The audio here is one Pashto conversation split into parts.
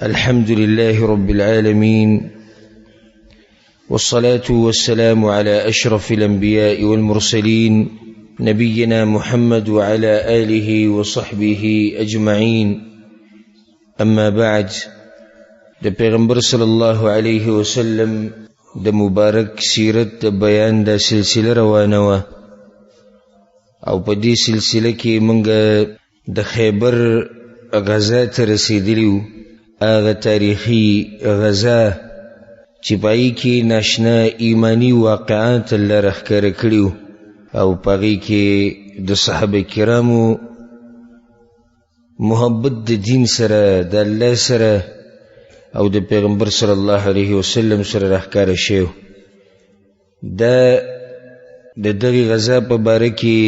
الحمد لله رب العالمين، والصلاة والسلام على أشرف الأنبياء والمرسلين، نبينا محمد وعلى آله وصحبه أجمعين. أما بعد، د پیغمبر صلی الله علیه وسلم د مبارک سیرت د بیان دا سلسله روانه وه، او په دې سلسله کې موږ د خیبر غزا ته رسېدلي وو. هغه تاریخي غزا چې په هغې کې ناشنا ایماني واقعات الله راښکاره کړي وو، او په هغې کې د صحابه کرامو محبت د دین سره، د الله سره او د پیغمبر صلی الله علیه وسلم سره راښکاره شوی. دا د دغې غزا په باره کې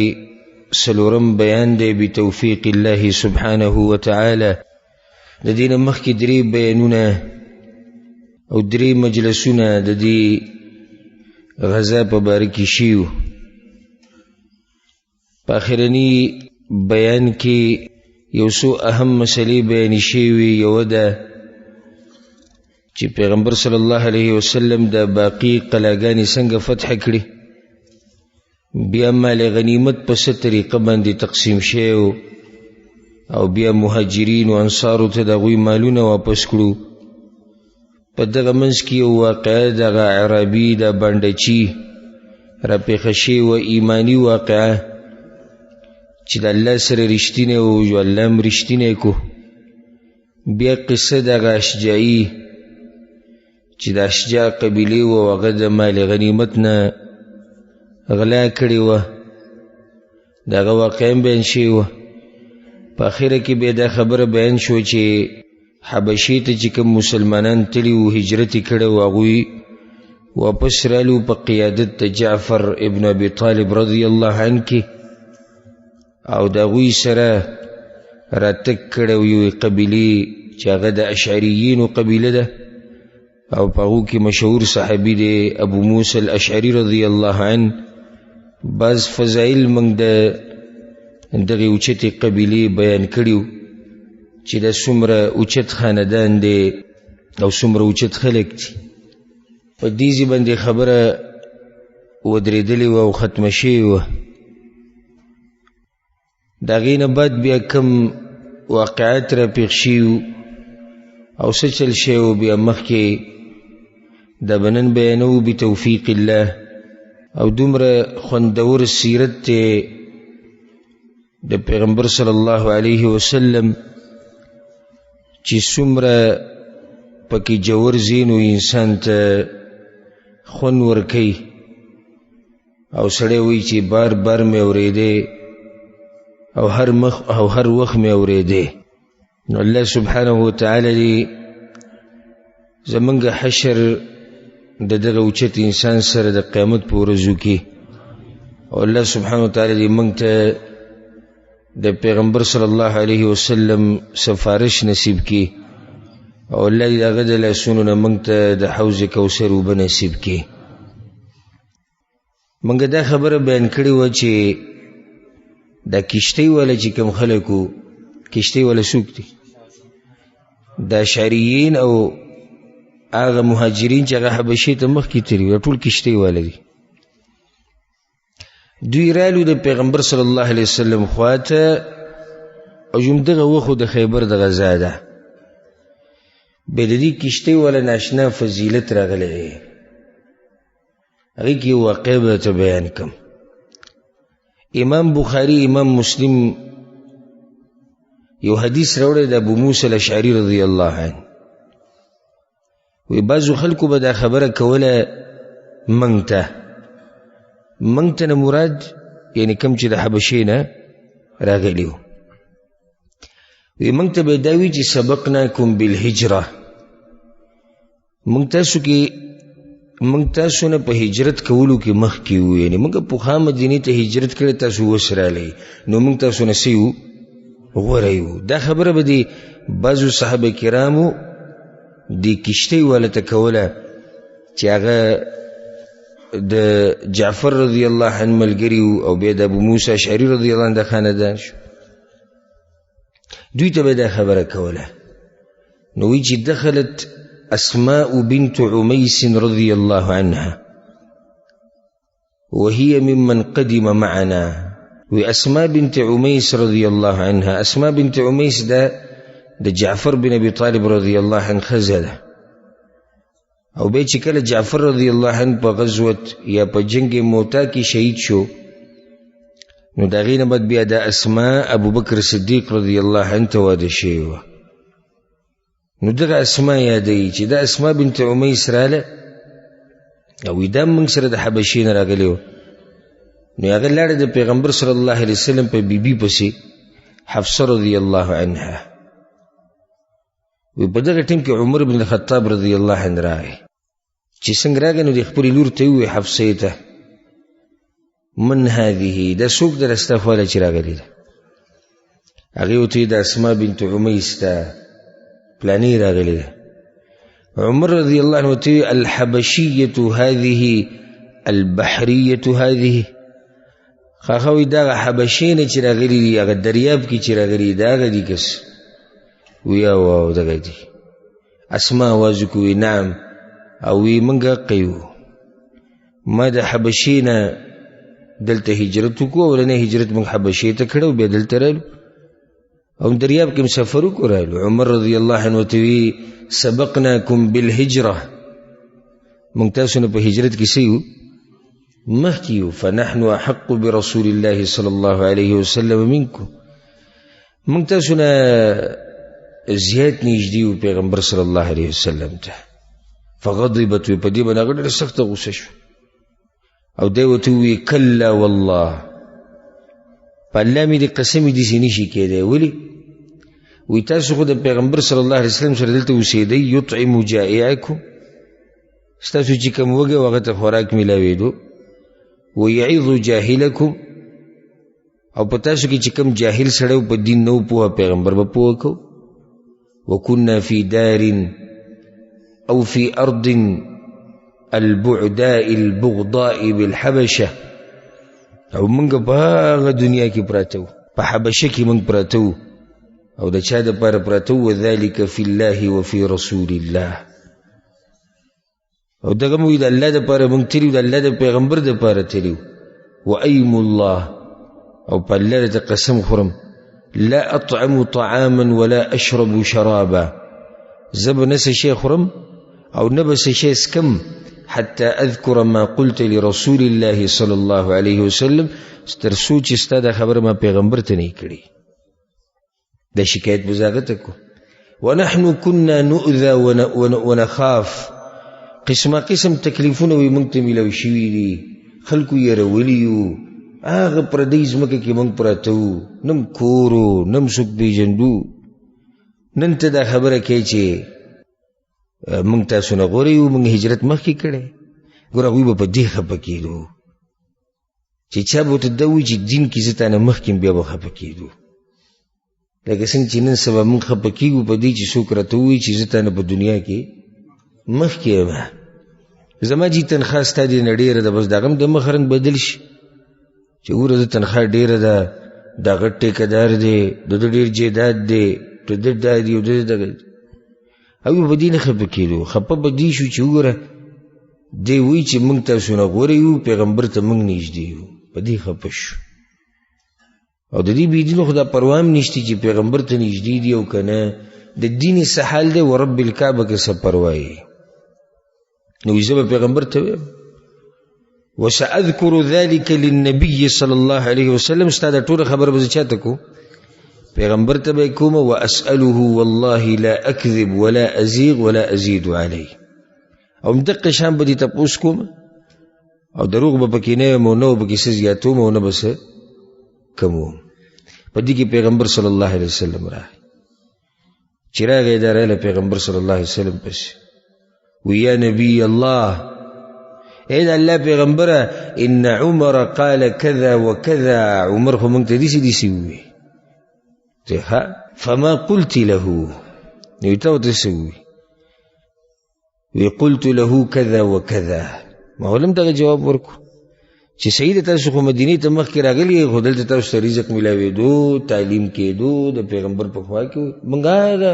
څلورم بیان دی بتوفیق الله سبحانه وتعالی. د دې نه مخکې درې بیانونه او درې مجلسونه د دې غزا په باره کې شوي وو. په آخرني بیان کې یو څو اهم مسلې بیانې شوې وې. یوه ده چې پیغمبر صلی الله علیه وسلم د باقي قلاګانې څنګه فتح کړې، بیا مال غنیمت په څه طریقه باندې تقسیم شوی او بیا مهاجرین او انصارو ته د هغوی مالونه واپس کړو. په دغه منځ کې یو واقعه دغه عربي د بنډچي راپېښه شوې وه، ایماني واقعه چې د الله سره رښتینی و، یو الله هم رښتینی کو. بیا قصه دغه اشجعي چې د اشجاع قبیلې وه، هغه د مال غنیمت نه غلا کړې وه، د هغه واقعه هم بیان شوې وه. په اخره کې بیا دا خبره بیان شوه چې حبشې ته چې کوم مسلمانان تللي وو، هجرت یې کړی و، هغوی واپس رالو په قیادت د جعفر ابن ابي طالب رضی الله عنه کې، او د هغوی سره راتګ کړی و یوې قبیلې چې هغه د اشعریینو قبیله ده، او په هغو کې مشهور صحابي دی ابو موسی الاشعري رضی الله عنه. بعض فضایل موږ د دغې اوچتې قبیلې بیان کړي وو چې دا څومره اوچت خاندان دی او څومره اوچت خلک دي. په دې ځای باندې خبره ودرېدلې وه او ختمه شوې وه. د هغې نه بعد بیا کوم واقعات راپېښ شوي وو او څه چل شوی و بیا مخکې دا به نن بیانوو بتوفیق الله. او دومره خوندور سیرت دی د پیغمبر صلی الله علیه وسلم چې څومره پکې جوور ذهن و انسان ته خوند ورکوي، او سړی وایي چې بار بار مې اورېدی او هر مخ او هر وخت مې اورېدی. نو الله سبحانه وتعالی دې زمونږ حشر د دغه اوچت انسان سره د قیامت په ورځو کې، او الله سبحانه وتعالی دې موږ ته د پیغمبر صلی الله علیه وسلم سفارش نصیب کړي، او الله دې د هغه د لاسونو نه موږ ته د حوض کوثر اوبه نصیب کړي. موږ دا خبره بیان کړې وه چې دا کشتۍ والا چې کوم خلک وو، کشتۍ والا څوک دي؟ دا اشعریین او هغه مهاجرین چې هغه حبشې ته مخکې تللي وو، دا ټول کشتۍ والا دي. دوی رالو د پیغمبر صلی الله علیه وسلم خواته، او همدغه وخت د خیبر د غزا ده. بیا د دې کشتۍ والا ناشنا فضیلت راغلی دی، هغې کې یو واقعه به درته بیان کړم. امام بخاري امام مسلم یو حدیث راوړی د ابو موسی الاشعري رضی الله عنه. وی بعضو خلکو به دا خبره کوله موږ ته، موږ ته نه مراد یعنی کوم چې د حبشې نه راغلي وو. وی موږ ته به دا وي چې سبقناکم بالهجره، موږ تاسو کې موږ تاسو نه په هجرت کولو کې مخکې وو، یعنې موږ پخوا مدینې ته هجرت کړی، تاسو اوس راغلئ، نو موږ تاسو نه څه یو؟ غوره یو. دا خبره به د بعضو صحابه کرامو د کشتۍ والا ته کوله چې هغه د جعفر رضی الله عنه ملګري وو، او بیا د ابو موسی اشعري رضی الله عنه د خاندان شو. دوی ته به دا خبره کوله. نو وی چې دخلت اسماء بنت عميس رضي الله عنها وهي ممن قدم معنا. وی اسماء بنت عميس رضي الله عنها، اسماء بنت عميس ده د جعفر بن ابي طالب رضي الله عنه ښځه ده. او بیا چې کله جعفر رضی الله عنه په غزوت یا په جنګ موتا کې شهید شو، نو د هغې نه بعد بیا د اسما ابوبکر صدیق رضی الله عنه ته واده شوې وه. نو دغه اسما یادوي چې دا اسما بنت عمیس راله او دا موږ سره د حبشې نه راغلې وه. نو هغه لاړه د پیغمبر صلی الله علیه وسلم په بیبي پسې حفصه رضی الله عنها. وی په دغه ټیم کې عمر بن الخطاب رضی الله عنه راغی. چې څنګه راغی نو د خپلې لور ته وویل حفصې ته، من هذه، دا څوک ده ستا خواله چې راغلې ده؟ هغې ورته ویل د اسما بنت عمیس ده، پلانې راغلې ده. عمر رضی الله عنه ورته وویل الحبشیة هذه البحریة هذه. خاخه وایي دغه حبشې نه چې راغلي دي، هغه دریاب کې چې راغلي دي، دا هغه دي کس؟ وی او دغه دي. اسما اواز وکړو وی نعم، او وی موږ حقه یو، ما د حبشې نه دلته هجرت وکړو، اولنی هجرت موږ حبشې ته کړی او بیا دلته رالو او دریاب کې مو سفر وکړو رالو. عمر رضی الله عنه ورته وی سبقناکم بالهجرة، موږ تاسو نه په هجرت کې څه یو؟ مخکې یو. فنحن احق برسول الله صلی الله علیه وسلم منکم، موږ تاسو نه زیات نږدې یو پیغمبر صلی الله علیه وسلم ته. فغضبت، په دې باندې هغه ډېره سخته غوسه شوه او دی ورته وویل کلا والله، په الله مې دې قسم داسې نه شي کېدی. ولې؟ وایي تاسو خو د پیغمبر صلی الله علیه وسلم سره دلته اوسېدئ، یطعم جائعکم، ستاسو چې کوم وږی و هغه ته خوراک میلاوېدو، ویعظ جاهلکم، او په تاسو کې چې کوم جاهل سړی و په دین نه و پوهه، پیغمبر به پوهه کو. وكنا في دار أو في أرض البعداء البغضاء بالحبشة، او موږ په هغه دنیا کې پراته وو، په حبشه کې موږ پراته وو، او د چا دپاره پراته وو؟ وذلک فی الله وفي رسول الله. او دغه مو د الله دپاره موږ تللي، د الله د پیغمبر دپاره تللي. وأیم الله، او په الله درته قسم خورم، لا أطعم طعاما ولا أشرب شرابا، زه به نه څه شی خورم او نه به څه شی څکم حتى أذكر ما قلت لرسول الله صلى الله عليه وسلم، تر څو چې ستا دا خبره ما پیغمبر ته نه کړې. دا شکایت به زه هغه ته کوم. ونحن كنا نؤذى ونخاف، قسمه قسم تکلیفونه وي موږ ته میلاو شوي دي، خلکو یرولي یو، هغه پردۍ ځمکه کې موږ پراته وو، نه مو کور و نه مو څوک پېژندو. نن ته دا خبره کوې چې موږ تاسو نه غوره یو، موږ هجرت مخکې کړی. ګوره هغوی به په دې خفه کېدو چې چا به ورته دا ووایي چې دین کې زه تا نه مخکې یم، بیا به خفه کېدو. لکه څنګه چې نن سبا موږ خفه کېږو په دې چې څوک راته ووایي چې زه تا نه په دنیا کې مخکې یم، زما جي تنخوا ستا دې نه ډېره ده، بس د هغه هم د مخ رنګ بدل شي چې ګوره د تنخوا ډېره ده، دا غټ ټیکهدار دی، د ده ډېر جایداد دی، د ده دا دی او د ده دغه دی. هغوی په دې نه خفه کېدو، خفه به دې شو چې وګوره دی وایي چې موږ تاسو نه غوره یو، پیغمبر ته موږ نږدې یو، په دې خفه شو. او د دې بېدینو خو دا پروا هم نشته چې پیغمبر ته نږدې دي او که نه، د دین یې څه حال دی، ورب الکعبه کې څه پروا یې. نو زه به پیغمبر ته وایم وسأذكر ذلك للنبي صلى الله عليه وسلم، ستا دا ټوله خبره به زه چا ته کوم؟ پیغمبر ته به یې کوم. وأسأله والله لا أكذب ولا أزيغ ولا أزيد عليه، او همدقه شان به دې تپوس کوم او دروغ به پکې نه یم او نه به پکې څه زیاتوم او نه به څه کموم. په دې کې پیغمبر صلی الله علیه وسلم راغی. چې راغی دا راغله پیغمبر صلی الله علیه وسلم پسې وی یا نبی الله، ای د الله پیغمبره، ان عمر قال كذا وكذا، عمر خو موږ ته داسې داسې وویل. ته ښه فما قلت له، نو ته ورته څه وویل؟ وی قلت له كذا وكذا، ما ولم دغه جواب ورکو چې صحیح ده تاسو خو مدینې ته مخکې راغلي یئ، خو دلته تاسو ته رزق میلاوېدو، تعلیم کېدو، د پیغمبر په خوا کې موږ هغه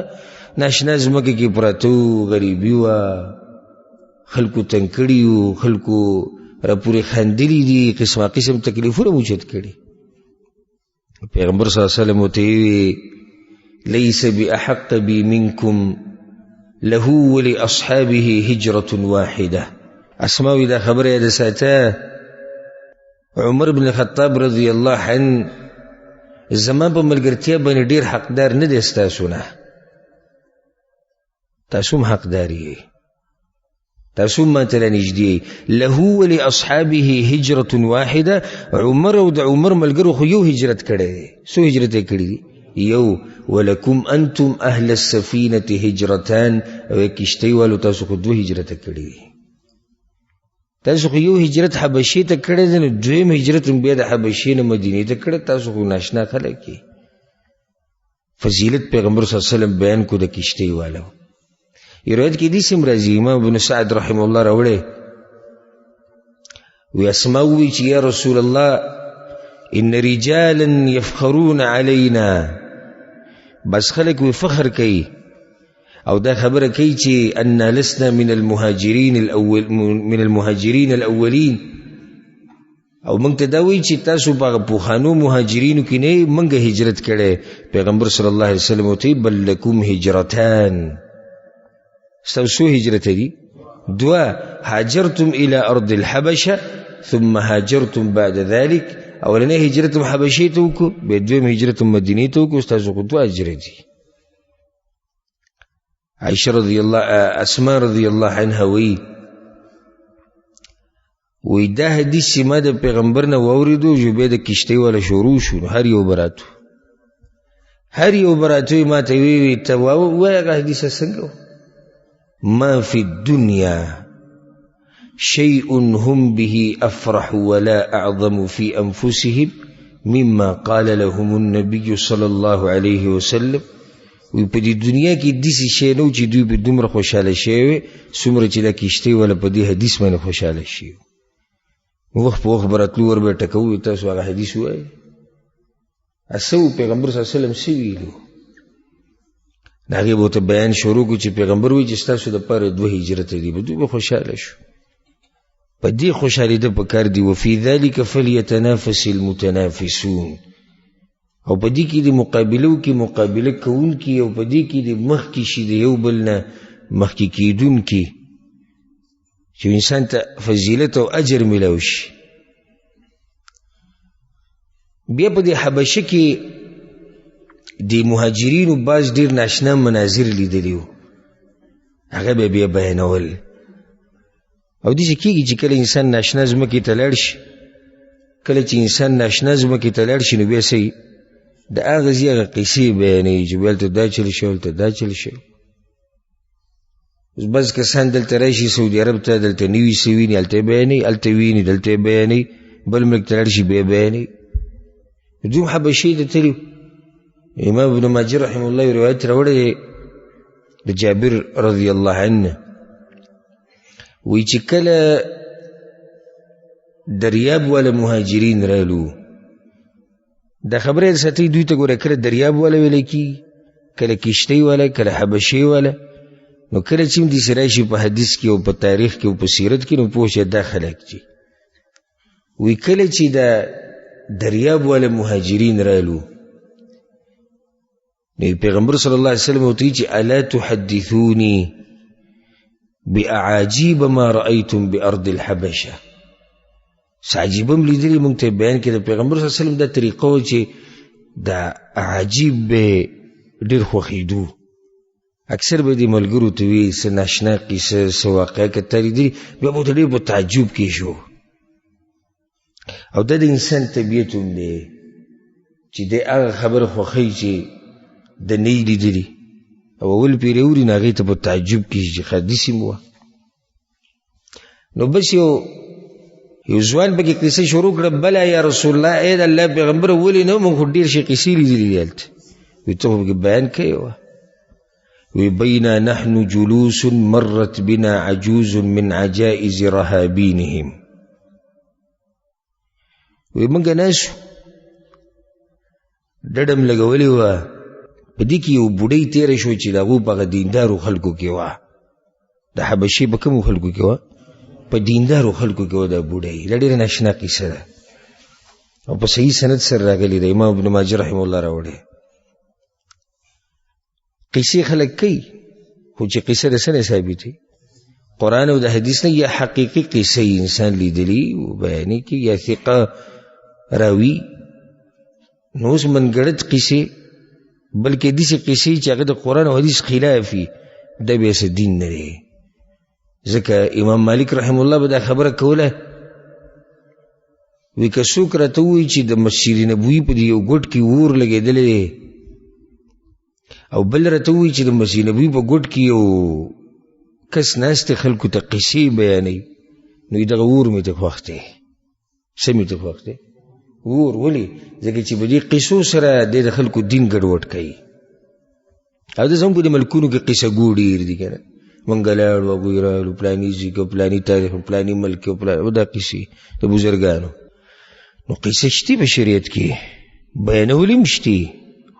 ناشنا ځمکې کې پراته وو، غریبي وه، خلکو تنګ کړي یو، خلکو راپورې خندلي دي، قسمه قسم تکلیفونه مو اوچت کړي. پیغمبر صلی الله علیه وسلم ورته وویل ليس بأحق بي منكم له ولأصحابه هجرة واحدة. اسماء وی دا خبره یاده ساته، عمر بن الخطاب رضی الله عنه زما په ملګرتیا باندې ډېر حقدار نه دی ستاسو نه، تاسو هم حقدار یئ، تاسو ما ته رانږدې. له ولأصحابه هجرة واحدة، عمر او د عمر ملګرو خو یو هجرت کړی دی. څو هجرت یې کړی دی؟ یو. ولکم انتم اهل السفینة هجرتان، او ای کښتۍ والو تاسو خو دوه هجرته کړي دي. تاسو خو یو هجرت حبشې ته کړی دی، نو دویم هجرت هم بیا د حبشې نه مدینې ته کړی، تاسو خو ناشنا خلک یئ. فضیلت پیغمبر صلی الله علیه وسلم بیان کو د کښتۍ والو. یو روایت کې داسې هم راځي، امام ابن سعد رحمه الله راوړی، وی اسما ووی چې یا رسول الله ان رجالا یفخرون علینا، بس خلک وی فخر کوي او دا خبره کوي چې انا لسنا من المهاجرین الاول، من المهاجرین الاولین، او موږ ته دا وایي چې تاسو په هغه پخوانو مهاجرینو کې نه یئ، موږ هجرت کړی. پیغمبر صلی الله علیه وسلم ورته وایي بل لکم هجرتان، ستاسو څو هجرته دي؟ دوه. هاجرتم الى ارض الحبشه ثم هاجرتم بعد ذلك، اولنی هجرت هم حبشې ته وکړو، بیا دویم هجرت هم مدینې ته وکړو، ستاسو خو دوه اجره دي. عائشه رضی الله، اسما رضی الله عنها وایي، وایي دا حدیث چې ما د پیغمبر نه واورېدو، چې بیا د کښتۍ والا شروع شو، نو هر یو به راتو، هر یو به راتو، ما ته ویې وی ته ووایه هغه حدیث څنګه و؟ ما فی الدنیا شیء هم به افرح ولا اعظم فی انفسهم مما قال لهم النبي صلی الله علیه وسلم. وی په دې دنیا کې داسې شی نه و چې دوی په دومره خوشحاله شوی وي څومره چې دا کښتۍ والا په دې حدیث باندې خوشحاله شوي. وخت په وخت به راتلو، ور به یې ټکوو، تاسو هغه حدیث ووایئ. څه و پیغمبر صلی الله علیه وسلم څه ویلي؟ د هغې به ورته بیان شروع کړو چې پیغمبر وایي چې ستاسو دپاره دوه هجرته دي، به دوی به خوشحاله شو. په دې خوشحالېده پکار دي. وفي ذلک فلیتنافس المتنافسون، او په دې کې د مقابلو کې مقابله کوونکي، او په دې کې د مخکې شي د یو بل نه مخکې کېدونکي، چې انسان ته فضیلت او اجر میلاو شي. بیا په دې حبشه کې د مهاجرینو بعض ډېر ناشنا مناظر لیدلي وو، هغه به بیا بیانول. او داسې کېږي چې کله انسان ناشنا ځمکې ته لاړ شي، کله چې انسان ناشنا ځمکې ته لاړ شي، نو بیا څه د هغه ځای هغه قیصې بیانوي چې بیا هلته دا چل شوی، هلته دا چل شوی. اوس بعض کسان دلته راشي سعودي عرب ته، دلته نوي څه ویني، هلته یې بیانوي، هلته ویني، دلته یې بیانوي، بل ملک ته لاړ شي بیا بیانوي. دوی هم حبشې ته تللي. امام ابن ماجه رحمه الله یو روایت راوړی دی د جابر رضی الله عنه، وایي چې کله دریاب والا مهاجرین رالو، دا خبره یې ساتي دوی ته ګوره، کله دریاب والا ویلی کېږي، کله کښتۍ والا، کله حبشې والا. نو کله چې هم داسې راشي په حدیث کې او په تاریخ کې او په سیرت کې، نو پوه شه دا خلک دي. وایي کله چې دا دریاب والا مهاجرین رالو، نو پیغمبر صلی الله علیه وسلم ورته وایي چې الا تحدثوني بأعاجیب ما رأیتم بأرض الحبشه. څه عجیبه هم لیدلي موږ ته بیان کړي. د پیغمبر صلی الله علیه وسلم دا طریقه وه چې دا عجیب به ډېر خوښېدو. اکثر به دې ملګرو ته وي څه ناشنا قیصه، څه واقعه که تا لیدلي، بیا به ورته ډېر په تعجب کې شو. او دا د انسان طبیعت هم دی چې دی هغه خبره خوښوي چې د نه یې لیدلي، او اول پرې اوري، نو هغې ته په تعجب کې شي چې ښه داسې هم وه. نو بس یو ځوان پکې قصه شروع کړه، بله یا رسول الله، ای د الله پیغمبر، ولې نه موږ خو ډېر شي قصې لیدلي دي هلته. وایي ته خو پکې بیان کوې وه. وایي بینا نحن جلوس مرت بنا عجوز من عجائز رهابینهم. وی موږ ناست ډډه م لګولې وه، په دې کې یو بوډۍ تېره شوه چې د هغو په هغه دیندارو خلکو کې وه. د حبشې په کومو خلکو کې وه؟ په دیندارو خلکو کې وه دا بوډۍ. دا ډېره ناشنا قصه ده او په صحیح سند سره راغلې ده، امام ابن ماجه رحمه الله راوړې. قصې خلک کوي، خو چې قصه د څه نه ثابتې، قرآن او د حدیث نه یا حقیقي قصه انسان لیدلي او بیانې کوي یا ثقه راوي. نو اوس منګړت قصې، بلکې داسې قصې چې هغه د قرآن او حدیث خلاف وي، دا بیا څه دین نه دی. ځکه امام مالک رحمه الله به دا خبره کوله، وی که څوک راته ووایي چې د مسجد نبوي په دې یو ګوټ کې اور لګېدلی دی، او بل راته ووایي چې د مسجد نبوي په ګوټ کې یو کس ناست دی خلکو ته قصې بیانوي، نو دغه اور مې ته خوښ دی. څه مې ته خوښ دی؟ اور. ولې؟ ځکه چې په دې قصو سره دی د خلکو دین ګډوډ کوي. او د زموږ په دې ملکونو کې قصه ګو ډېر دي که نه، مونږ لاړو هغوی رالو، پلاني ځای کې، پلاني تاریخ، پلاني ملک کې، پلاني، دا قصې د بزرګانو. نو قصه شتي په شریعت کې، بیانول هم شتي،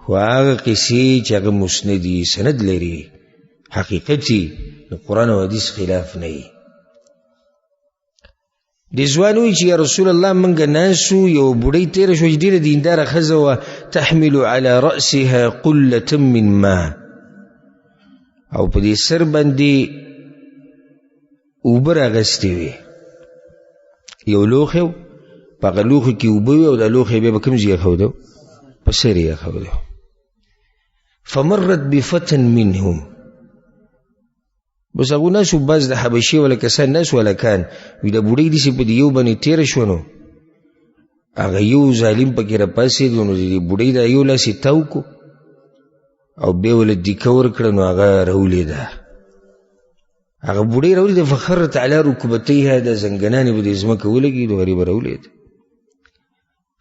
خو هغه قصې چې هغه مسندي سند لري، حقیقت وي، د قرآن او حدیث خلاف نه وي. دې ځوان وویل چې یا رسول الله موږ ناست وو، یوه بوډۍ تېره شوه چې ډېره دینداره ښځه وه، تحمل علی رأسها قلة من ماء، او په دې سر باندې اوبه راغستې وې، یو لوښی و، په هغه لوښي کې اوبه وې، او دا لوښی بیا به کوم ځای ایښوده؟ په سر یې ایښوده. فمرت بفتى منهم، بس هغو ناست وو، بعض د حبشې والا کسان ناست وو هلکان، وي دا بوډۍ داسې په دې یو باندې تېره شوه، نو هغه یو ظالم پکې راپاڅېدو، نو د دې بوډۍ دا یو لاس یې تاو کړو او بیا ورله دیکه ورکړه، نو هغه راولېده. هغه بوډۍ راولېده، فخرت علی رکبتیها، دا زنګنانې به دې ځمکه ولګېدو، غریبه راولېده.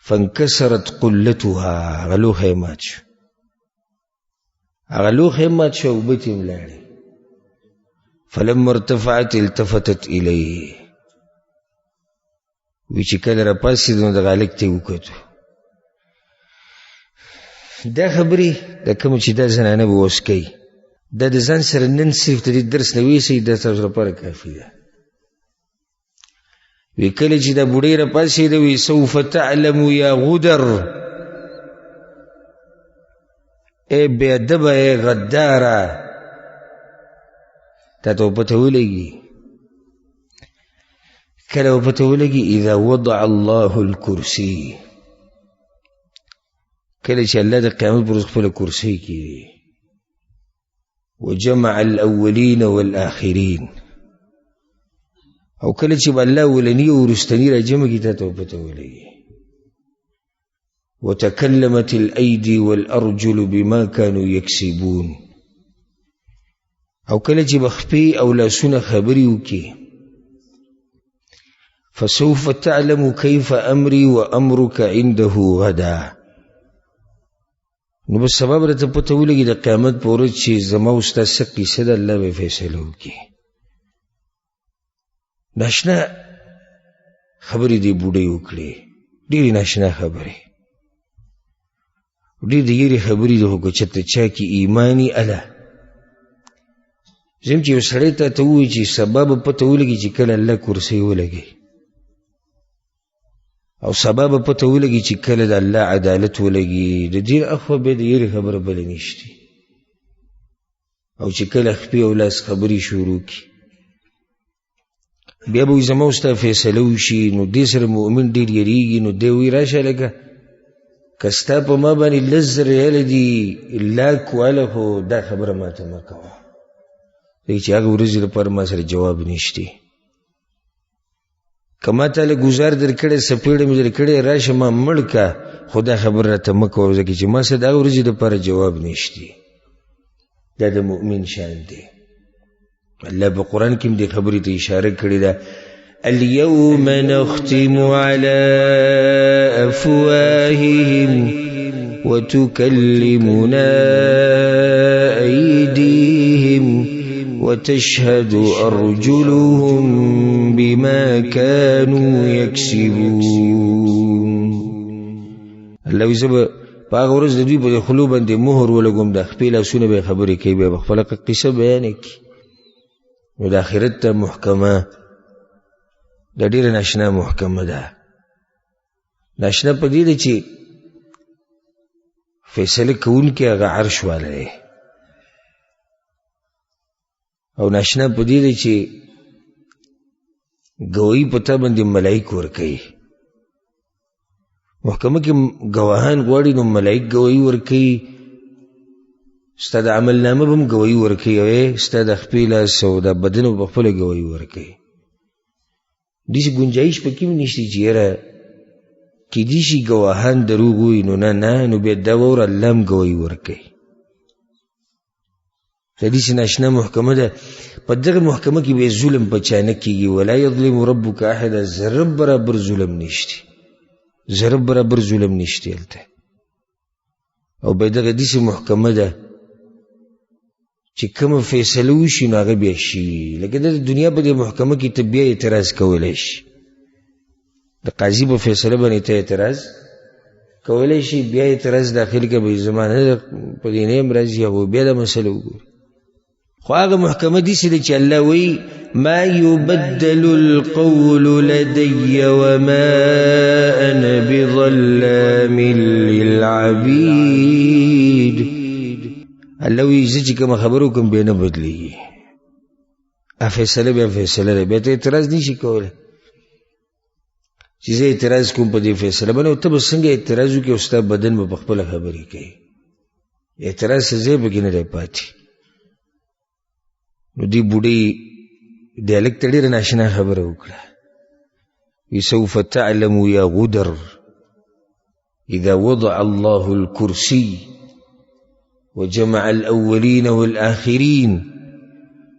فانکسرت قلتها، هغه لوښی یې مات شو، هغه لوښی یې مات شو، اوبه ترې هم لاړې. فلما ارتفعت التفتت الیه، وی چې کله راپاڅېده نو دغه هلک ته یې وکتو. دا خبرې دا کومې چې دا زنانه به اوس کوي، دا د ځان سره نن صرف د دې درس نه ویسئ، دا ستاسو لپاره کافي ده. وی کله چې دا بوډۍ راپاڅېده، وی سوف تعلم یا غدر، ای بېادبه، ای غداره، تا ته به پته ولګي. کله به پته ولګي؟ اذا وضع الله الکرسي، کله چې الله د قیامت پر ورځ خپله کرسۍ کېږي، وجمع الاولین والآخرین، او کله چې به الله اولني او وروستني راجمع کړي، تا ته به پته ولګي. وتکلمت الأیدي والأرجل بما كانوا یکسبون، او کله چې به خپې او لاسونه خبرې وکړي، فسوف تعلم كيف أمري وأمرك عنده غدا، نو بس سبب راته پته ولګي د قیامت په ورځ چې زما او ستا څه قصه ده، الله به فیصله وکړي. ناشنا خبرې دې بوډۍ وکړې، ډېرې ناشنا خبرې، ډېرې د یرې خبرې دي، خو که چېرته چا کې ایماني اله زم چې یو سړی ته ته ووایي چې سبا به پته ولګي چې کله الله کرسۍ ولګي، او سبا به پته ولګي چې کله د الله عدالت ولګي، د دې اخوا بیا د یرې خبره بله نشته. او چې کله خپې او لاس خبرې شروع کړي، بیا به وایي زما او ستا فیصله وشي، نو دې سره مؤمن ډېر یریږي، نو دی وایي راشه لکه که ستا په ما باندې 10,000 ریاله دي لاک واله، خو دا خبره ما ته مه کوه، دی چې هغه ورځې لپاره ما سره جواب نشته. که ما ته له ګوزار درکړی، څپېړه مې درکړې، راشه ما مړ که، خو دا خبره راته مه کوه، ځکه چې ما سره د هغه ورځې لپاره جواب نشته. دا د مؤمن شان دی. الله په قرآن کې هم دې خبرې ته اشاره کړې ده، اليوم نختم على أفواههم وتكلمنا أيديهم وتشهد أرجلهم بما كانوا يكسبون. الله وایي زه به په هغه ورځ د دوی په دې خولو باندې مهر ولګوم، د خپې لاسونه به یې خبرې کوي، بیا به خپله قصه بیانه کړي. نو د آخرت ته محکمه دا ډېره ناشنا محکمه ده. ناشنا په دې ده چې فیصله کوونکی هغه عرش والا دی، او ناشنا په دې ده چې ګواهي په تا باندې ملایک ورکوي. محکمه کې ګواهان غواړي نو ملایک ګواهي ورکوي، ستا د عملنامه به هم ګواهي ورکوي، او ستا د خپې لاس او د بدن به په خپله ګواهي ورکوي. داسې ګنجایش پکې هم نشته چې یاره کیدی شي ګواهان دروغ ووایي، نو نه نه، نو بیا دا واوره الله هم ګواهي ورکوي. دا داسې ناشنا محکمه ده. په دغه محکمه کې بیا ظلم په چا نه کېږي. ولا یظلم ربک احدا، ذره برابر ظلم نشته، ذره برابر ظلم نشته هلته. او بیا دغه داسې محکمه ده چې کومه فیصله وشي نو هغه بیا شي. لکه د دنیا په دې محکمه کې ته بیا اعتراض کولی شي، د قاضي په فیصله باندې ته اعتراض کولی شي، بیا اعتراض داخل کړه، به زما نه په دې نه یم راضي، هغه بیا دا مسله وګوري. خو هغه محکمه داسې ده چې الله وایي ما يبدل القول لدي وما أنا بظلام للعبيد. الله وایي زه چې کومه خبره وکړم بیا نه بدلېږي، فیصله بیا فیصله ده، بیا ته اعتراض نشي کولی چې زه اعتراض کوم په دې فیصله باندې. او ته به څنګه اعتراض وکړې او ستا بدن به په خپله خبرې کوي، اعتراض څه ځای پکې نه دی پاتې. نو دې بوډۍ دې هلک ته ډېره ناشنا خبره وکړه، وی سوف تعلم یا غدر اذا وضع الله الكرسي وجمع الأولين والآخرين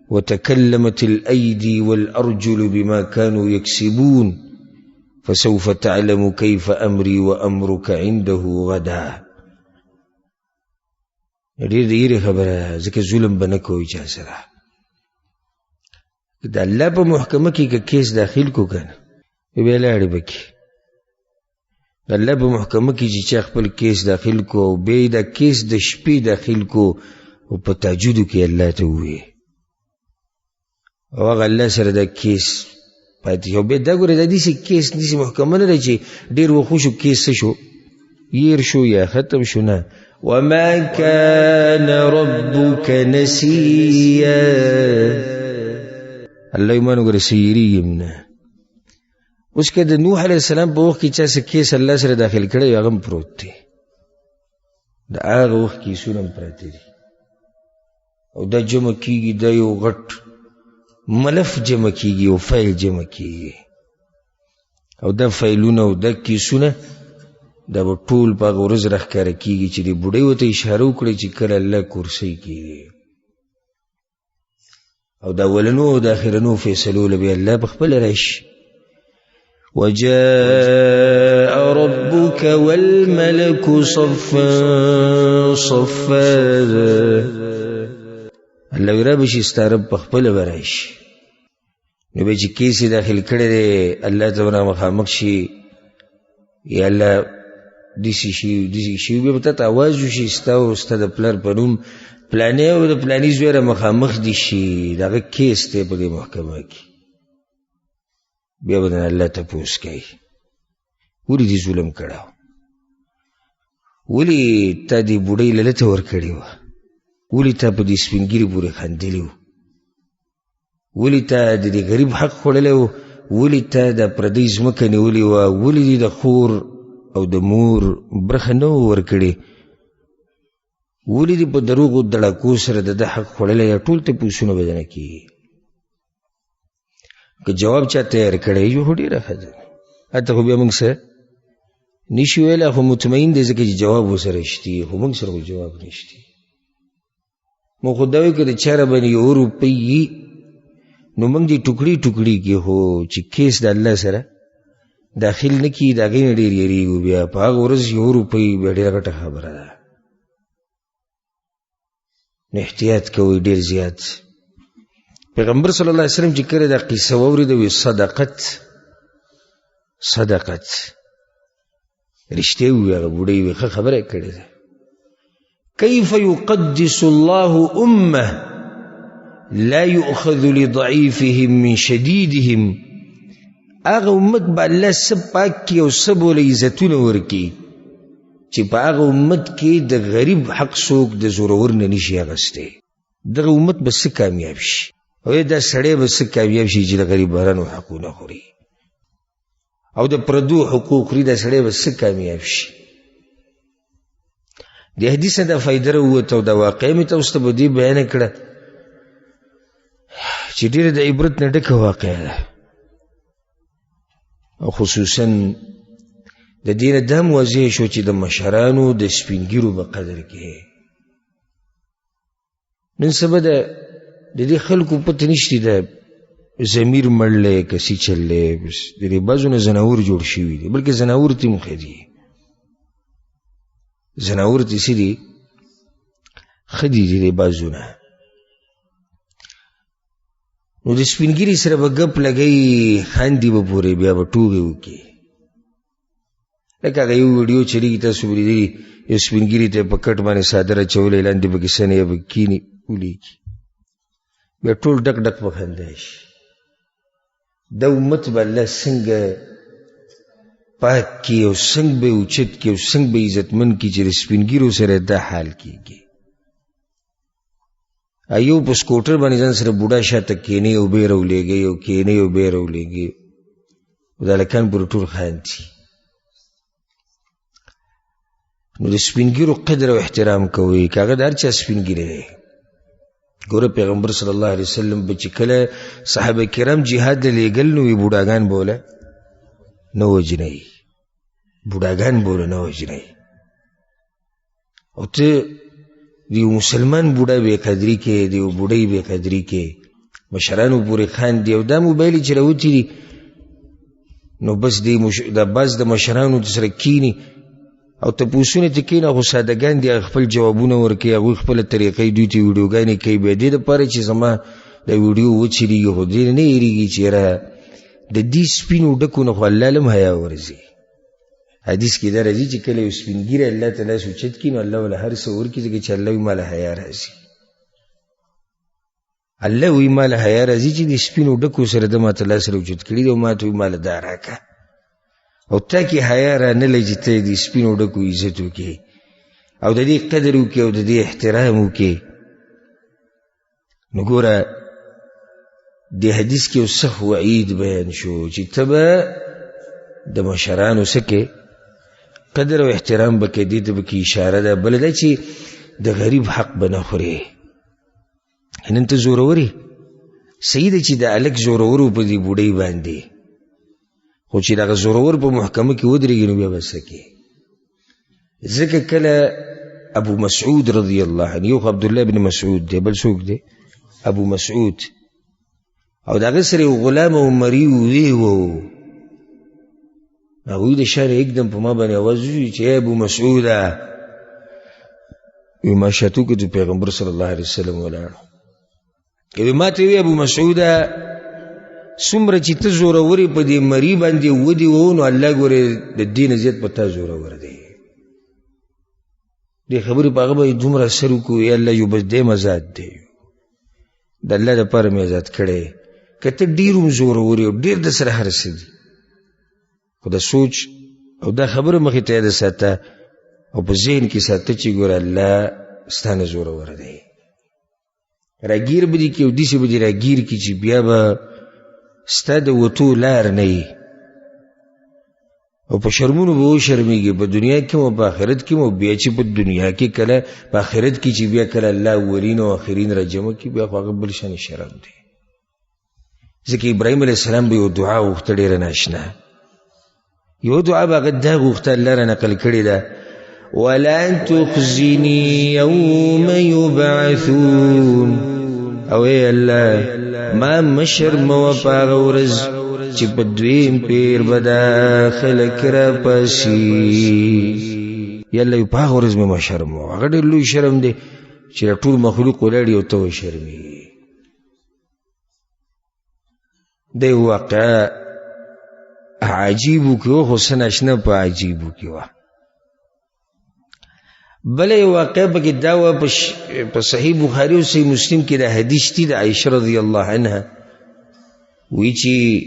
وتكلمت الأيدي والأرجل بما كانوا يكسبون فسوف تعلم كيف أمري وأمرك عنده غدا. ډېر د یرې خبره، ځکه ظلم به نه کوي چا سره. د الله په محکمه کې که کیس داخل کو که نه بیا لاړې به کې. د الله په محکمه کې چې چا خپل کیس داخل کو او بیا یې دا کیس د شپې داخل کو او په تهجدو کې الله ته ووایي، او هغه الله سره دا کیس پاتې شو. بیا دا ګوره دا داسې کیس داسې محکمه نه ده چې ډېر وخت وشو کیس څه شو، ير شو یا ختم شو، نه. وما كان ربك نسيا. الله یې مانو ګوره څه یېرېږي هم نه. اوس که د نوح علیه السلام په وخت کې چا څه کیس الله سره داخل کړی هغه هم پروت دی، د هغه وخت کیسونه هم پراته دي. او دا جمع کېږي، دا یو غټ ملف جمع کېږي او فایل جمع کېږي، او دا فایلونه او دا کیسونه دا به ټول په هغه ورځ راښکاره کېږي چې دې بوډۍ ورته اشاره وکړي چې کله الله کرسۍ کېږي. او د اولنو او د آخرنو فیصلو له بیا الله په خپله راشي. وجاء ربك والملك صفا صفا. الله وایي را به شي ستا رب په خپله به راشي. نو بیا چې کیس یې داخل کړی دی الله ته به مخامخ شي، یا الله داسې شي داسې شي، بیا به تا ته اواز وشي ستا او ستا د پلار په نوم پلانی او د پلاني زوی را مخامخ دي شي، د هغه کیس دی په دې محکمه کې. بیا به درنه الله تپوس کوي ولې دې ظلم کړی، ولې تا دې بوډۍ له لته ورکړې وه، ولې تا په دې سپین ږیري پورې خندلي وو، ولې تا د دې غریب حق خوړلی و، ولې تا د پردۍ ځمکه نیولې وه، ولې دې د خور او د مور برخه نه وه ورکړې، ولې دې په دروغو دړاکو سره د ده حق خوړلی؟ دا ټول تپوسونه به درنه کېږي. که جواب چا تیار کړی یو خو ډېره ښه ده، هلته خو بیا موږ څه نشو ویلی، خو مطمئن دی ځکه چې جواب ورسره شتي، خو موږ سره خو جواب نشتي. موږ خو دا وایو که د چا راباندې یوه روپۍ وي نو موږ دې ټوکړي ټوکړي کړي، خو چې کیس د الله سره داخل نه کړي د هغې نه ډېر یېرېږو. بیا په هغه ورځ یوه روپۍ بیا ډېره غټه خبره ده. نو احتیاط کوئ ډېر زیات. پیغمبر صلی الله علیه وسلم چې کله دا قصه واورېده وایي صدقت صدقت. رښتیا ووایي، هغه بوډۍ وي، ښه خبره یې کړې ده. كيف يقدس الله أمة لا يؤخذ لضعيفهم من شديدهم؟ هغه امت به الله څه پاک کړي او څه به له عزتونه ورکړي چې په هغه امت کې د غریب حق څوک د زورور نه نشي اخیستی. دغه امت به څه کامیاب شي؟ او دا سړی به څه کامیاب شي چې د غریبانو حقونه خوري او د پردو حقوق خوري؟ دا سړی به څه کامیاب شي؟ د حدیث نه دا فایده راووته او دا واقعه مې تاسو ته په دې بیانه کړه چې ډېره د عبرت نه ډکه واقعه ده، او خصوصا د دې نه دا هم واضح شو چې د مشرانو د سپینګیرو په قدر کې نن سبا د دې خلکو پته نشته، د ضمیر مړ دی که څه چل دی، بس د دې بعضو نه ځناور جوړ شوي دي، بلکې ځناور ترې هم ښه دي، ځناور ترې څه دي، ښه دي د دې بعضو نه. نو د سپین ږیري سره به ګپ لګوي، خاندي به پورې، بیا به ټوغې وکړي. لکه هغه یو ویډیو چلېږي، تاسو به لیدلي، یو سپین ږیري ته په کټ باندې څادر اچولی، لاندې پکې څه نه به کښېني ولیکي، بیا ټول ډک ډک په خندا شي. دا امت به الله څنګه پاک کړي او څنګه به یې اوچت کړي او څنګه به یې عزتمن کړي چې د سپین ږیرو سره دا حال کېږي. یو په سکوټر باندې ځان سره بوډا شاته کښېنوي او بیا راولېږي او کښېنوي او بیا راولېږي، او د هلکان پورې ټول خاندي. نو د سپین ږیرو قدر او احترام کوئ، که هغه د هر چا سپین ږیری دی. ګوره پیغمبر صلی الله علیه وسلم به چې کله صحابه کرام جهاد ته لېږل، نو یې بوډاګان بوله نه وژنئ، بوډاګان بوله نه وژنئ. او ته د یو مسلمان بوډا بې قدري کې، د یو بوډۍ بې قدري کې، مشرانو پورې خاندي. او دا موبایل چې راوتي دي، نو بس دا بعض د مشرانو سره کښېني او تپوسونه ترې کوي، نو خو سادهګان دي، هغه خپل جوابونه ورکوي، هغوی خپله طریقې دوی ته ویډیوګانې کوي. بیا دې دپاره چې زما دا ویډیو وچلېږي، خو دې نه هېرېږي چې یاره د دې سپینو ډکو نه خو الله له هم حیا ورځي. حدیث کې دا راځي چې کله یو سپین ږیری الله ته لاس اوچت کړي، نو الله ورله هر څه ورکړي، ځکه چې الله وایي ما له حیا راځي. الله وایي ما له حیا راځي چې د سپینو ډکو سره ده ما ته لاس راوچت کړي دی او ما ته وایي ما له دا راکړه، او تا کې حیا را نه لري چې ته د سپینو ډکو عزت وکړې او د دې قدر وکړې او د دې احترام وکړې. نو ګوره دې حدیث کې یو سخت وعید بیان شو چې ته به د مشرانو څه کې قدر او احترام به کې، دې ته به کې اشاره ده. بله دا چې د غریب حق به نه خورې. نن ته زورور یې، صحیح ده چې د هلک زورور و په دې بوډۍ باندې، خو چې دغه زورور په محکمه کې ودرېږي نو بیا به څه کوې؟ ځکه کله ابو مسعود رضی الله عنه، یو خو عبدالله بن مسعود دی، بل څوک دی؟ ابو مسعود، او د هغه سره یو غلام او مری وی وو. هغوی د شا نه یکدم په ما باندې اواز وشو چې ای ابو مسعوده. وی ما شاته وکتل، پیغمبر صلی الله علیه وسلم ولاړ. وی ما ته وی ابو مسعوده، څومره چې ته زورور یې په دې مری باندې ودې وو، نو الله ګورې د دې نه زیات په تا زورور دی. دې خبرې په هغه باندې دومره اثر وکړو، ای الله یو بس دی ازاد دی، د الله دپاره مې ازاد کړی. که ته ډېر هم زورور یې او ډېر د سره هر څه دي، خو د سوچ او دا خبره مخې ته یاده ساته او په ذهن کې ساته چې ګوره الله ستا نه زورور دی. راګیر به دي کړي او داسې به دې راګیر کړي چې بیا به ستا د وتو لار نه وي، او په شرمونو به وشرمېږي، په دنیا کې او په آخرت کې. او بیا چې په دنیا کې کله په آخرت کې چې بیا کله الله اولین او آخرین راجمع کړي، بیا خو هغه بل شان شرم دی. ځکه ابراهیم علیه السلام به یو دعا غوښته ډېره ناشنا، یو دعا به هغه دا غوښته، الله را نقل کړې ده، ولا تخزني يوم يبعثون. او ای الله ما مشر مو په هغه ورځ چې په دویم پیر به دا خلک راپسي. یا الله په هغه ورځ مې مشر مو، هغه ډېر لوی شرم دی چې ټول مخلوق ولاړ او ته وشرمېږي. دی واقعه عجیبو کې وه، خو څه ناشنا په عجیبو کې وه. بله یو واقعه پکې دا وه، په صحیح بخاري او صحیح مسلم کې دا حدیث دی د عایشه رضی الله عنها، وی چې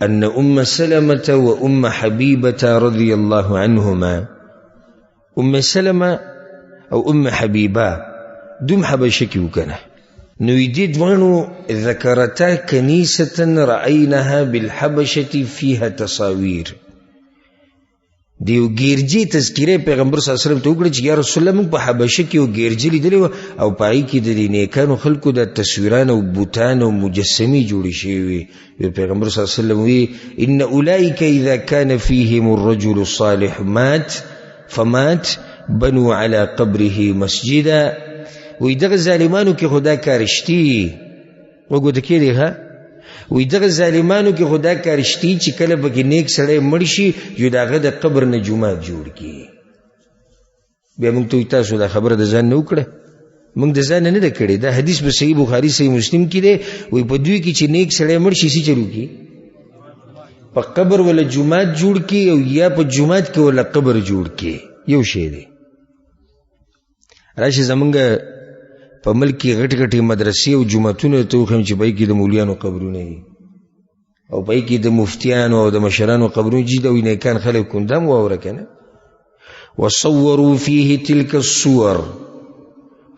ان ام سلمة و ام حبیبة رضی الله عنهما، ام سلمه او ام حبیبه دوم حبشه کې وو که نه، نو دې دواړو ذکرتا کنیسة رأیناها بالحبشة فیها تصاویر، د یو ګیرجې تذکره پیغمبر صلی الله علیه وسلم ته وکړه چې یا رسول الله، موږ په حبشه کې یو ګیرجه لیدلې وه او په هغې کې د دې نیکانو خلکو د تصویران او بوتان او مجسمې جوړې شوې وې. وی پیغمبر صلی الله علیه وسلم وی ان اولئک اذا کان فیهم الرجل الصالح مات فمات بنو علی قبره مسجدا. وی دغه ظالمانو کې خو دا کار شتي، وګورئ کېږي ښه، وی دغه ظالمانو کې خو دا کار شتي چې کله پکې نیک سړی مړ شي یو د هغه د قبر نه جومات جوړ کړي. بیا موږ ته وایي تاسو دا خبره د ځان نه وکړه، موږ د ځان نه ده کړې، دا حدیث په صحیح بخاري صحیح مسلم کې دی. وایي په دوی کې چې نیک سړی مړ شي څه چل وکړي؟ په قبر وله جومات جوړ کړي او یا په جومات کې وله قبر جوړ کړي، یو شی دی. راشي زمونږ په ملک کې غټ غټې مدرسې او جوماتونه ته وښیم چې په هغې کې د مولیانو قبرونه دي او په هغې کې د مفتیانو او د مشرانو قبرونه چې دا وي نیکان خلک کوم، دا مو واوره که نه. وصوروا فيه تلك الصور،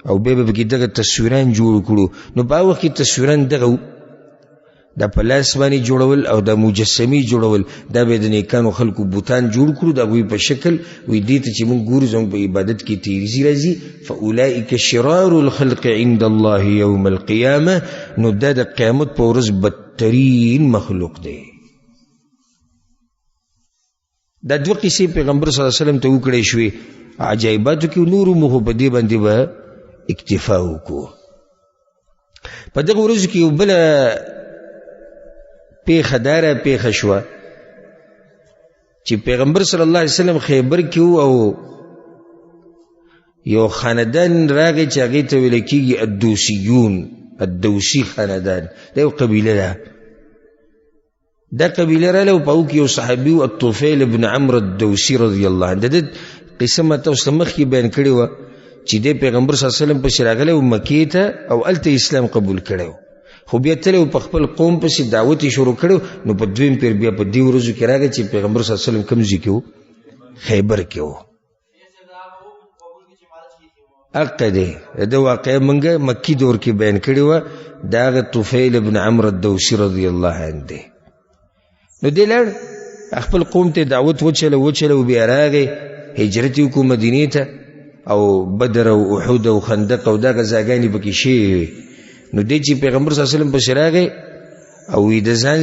او بیا به پکې دغه تصویران جوړ کړو. نو په هغه وخت کې تصویران دغه وو، دا په لاس باندې جوړول او دا مجسمې جوړول، دا به د نیکانو خلکو بوتان جوړ کړو د هغوی په شکل. وایي دې ته چې موږ ګورو زموږ په عبادت کې تیریزي راځي. فاولئک شرار الخلق عند الله یوم القیامه، نو دا د قیامت په ورځ بدترین مخلوق دی. دا دوه قصې پیغمبر صلی الله علیه وسلم ته وکړی شوې عجایباتو کې، نورو مو خو په دې باندې به اکتفا وکړو. په دغه ورځو کې یو بله پېښه دا را پېښه شوه چې پیغمبر صلی الله علیه وسلم خیبر کې و او یو خاندان راغی چې هغې ته ویل کېږي الدوسیون، الدوسي خاندان، دا یو قبیله ده. دا قبیله راله او په هغو کې یو صحابي و الطفیل بن عمرو الدوسي رضی الله عنه. د ده قصه ما تاسو ته مخکې بیان کړې وه چې دی پیغمبر صلی الله علیه وسلم پسې راغلی و مکې ته او هلته اسلام قبول کړی و، خو بیا تللی و په خپل قوم پسې دعوت یې شروع کړی و. نو په دویم پیر بیا په دې ورځو کې راغی چې پیغمبر صلی الله علیه وسلم کوم ځای کې و؟ خیبر کې و. حق دی د واقعه مونږ مکی دور کې بیان کړې وه، د هغه طفیل ابن عمرو الدوسي رضی الله عنه دی. نو دی لاړ خپل قوم ته دعوت وچلو وچلو، بیا راغی هجرت یې وکړو مدینې ته، او بدر او احد او خندق او دا غزاګانې پکې شوې وې. نو دی چې پیغمبر صلی الله علیه وسلم پسې راغی او د ځان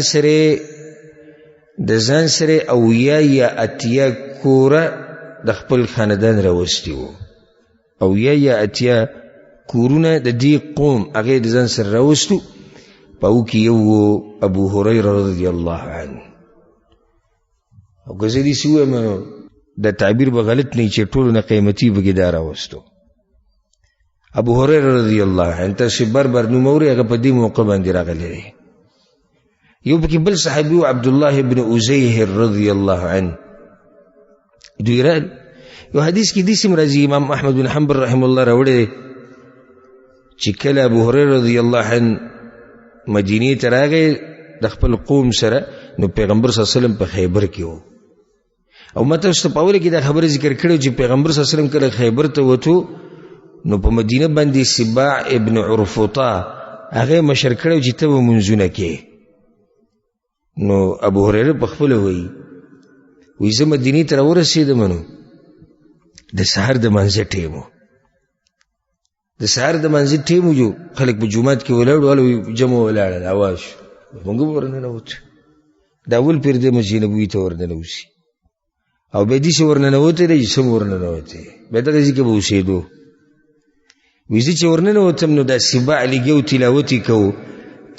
سره 70 یا 80 کوره د خپل خاندان راوستي وو، 70 یا 80 کورونه د دې قوم هغې د ځان سره راوستو. په هغو کې یو و ابو هریره رضی الله عنه. او که زه داسې ووایم نو دا تعبیر به غلط نه وي چې ټولو نه قیمتي پکې دا راوستو. ابو هریره رضی الله عنه تاسې بار بار نوم اورئ، هغه په دې موقع باندې راغلی دی. یو پکې بل صحابي و عبدالله بن ازیهر رضی الله عنه. دوی رال یو حدیث کې داسې هم راځي، امام احمد بن حنبل رحمه الله راوړی دی چې کله ابو هریره رضی الله عنه مدینې ته راغی د خپل قوم سره، نو پیغمبر صلی الله علیه وسلم په خیبر کې و. او ما تاسو ته په اوله کې دا خبره ذکر کړې چې پیغمبر صلی الله علیه وسلم کله خیبر ته وتو نو په مدینه باندې سباع ابن عرفطا هغه مشر کړی چې ته به مونځونه کې. نو ابو هریره په خپله وایي، وایي زه مدینې ته راورسېدم نو د سهار د مانځه ټیم و، د سهار د مانځه ټیم و، جو خلک په جومات کې ولاړ وو، هلته جمع ولاړل، اواز شو، موږ به ورننوتو. دا اول پیر دی مسجد نبوي ته ورننوځي او بیا داسې ورننوتی دی چې سم ورننوتی، بیا دغه ځای کې به اوسېدو. وایي زه چې ورننوتم نو دا سباع لګي او تلاوت یې کوو،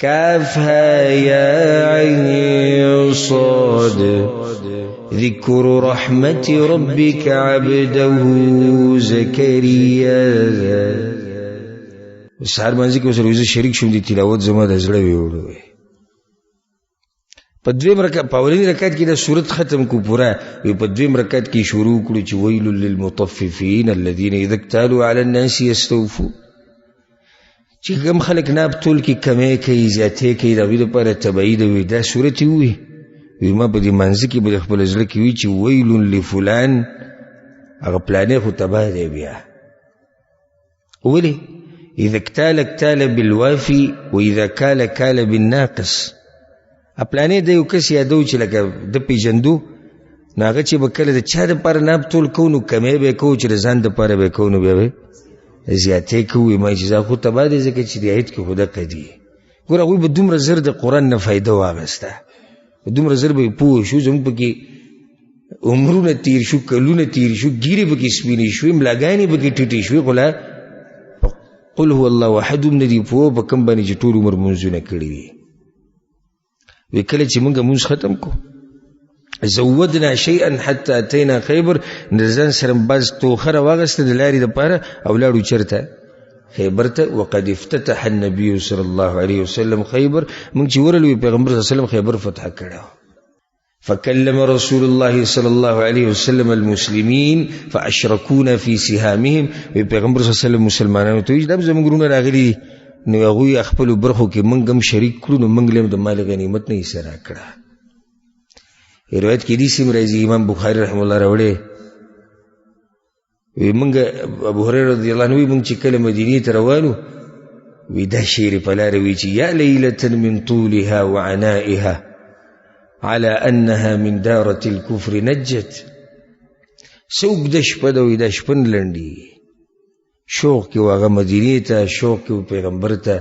کاف ها یا عین صاد ذکر رحمت ربک عبده زکریا. سهار باندې کې ورسره زه شریک شوم، د تلاوت زما د زړه ویوړو. په دویم رکعت، په اولني رکعت کې دا سورت ختم کو پوره، وی په دویم رکعت کې شروع کړو چې ویل للمطففین الذین اذا اکتالوا علی الناس یستوفون، چې کوم خلک ناب تول کې کمی کوي زیاتې کوي د هغوی دپاره تبعي ده. وي دا سورت یې ووي، وي ما په دې منځ کې به خپل زړه کې وي چې ویل لفلان، هغه پلانې خو تباه دی. بیا ولې؟ اذا اکتال اکتال بالوافي واذا کال کال بالناقص. پلانې د یو کس یادو چې لکه د پېژندو، نو هغه چې به کله د چا دپاره ناب تول کوو نو کمی به یې کوو، چې د ځان دپاره به یې کوو نو بیا به زیاتې کوو. ما چې دا خو تباه دی، ځکه چې د آیت کې خو دقه دي. ګوره هغوی به دومره زر د قرآن نه فایده واخیسته، دومره زر به یې پوه شو. زموږ پکې عمرونه تیر شو، کلونه تیر شو، ږیرې پکې سپینې شوې، ملاګانې پکې ټیټې شوې، خو لا قل هو الله احد هم نه دي پوه په کوم باندې چې ټول عمر لمونځونه کړي دي. وی کله چې موږ لمونځ ختم کړو، زودنا شیئا حتی اتینا خیبر، د ځان سره بعض توښه راواخیسته د لارې دپاره او لاړو چېرته؟ خیبر ته. وقد افتتح النبي صلی الله علیه وسلم خیبر، موږ چې ورغلو پیغمبر صلی الله علیه وسلم خیبر فتح کړی. فكلم رسول الله صلى الله عليه وسلم المسلمين فأشركونا في سهامهم. وی پیغمبر صلی الله علیه وسلم مسلمانانو ته ویل چې دا زموږ وروڼه راغلي دي، نو هغوی خپلو برخو کې موږ هم شریک کړو، نو موږ له هم د مال غنیمت نه حصه راکړه. روایت کې داسې هم راځي، امام بخاري رحمه الله راوړی، وی موږ ابو هريره رضی الله عنه وی موږ چې کله مدینې ته روانو، وی دا شعر په لاره وی چې یا لیلة من طولها وعنائها على أنها من دارة الكفر نجت. څه اوږده شپه ده، وی دا شپه نه لنډېږي. شوق کې و هغه مدینې ته، شوق کې و پیغمبر ته،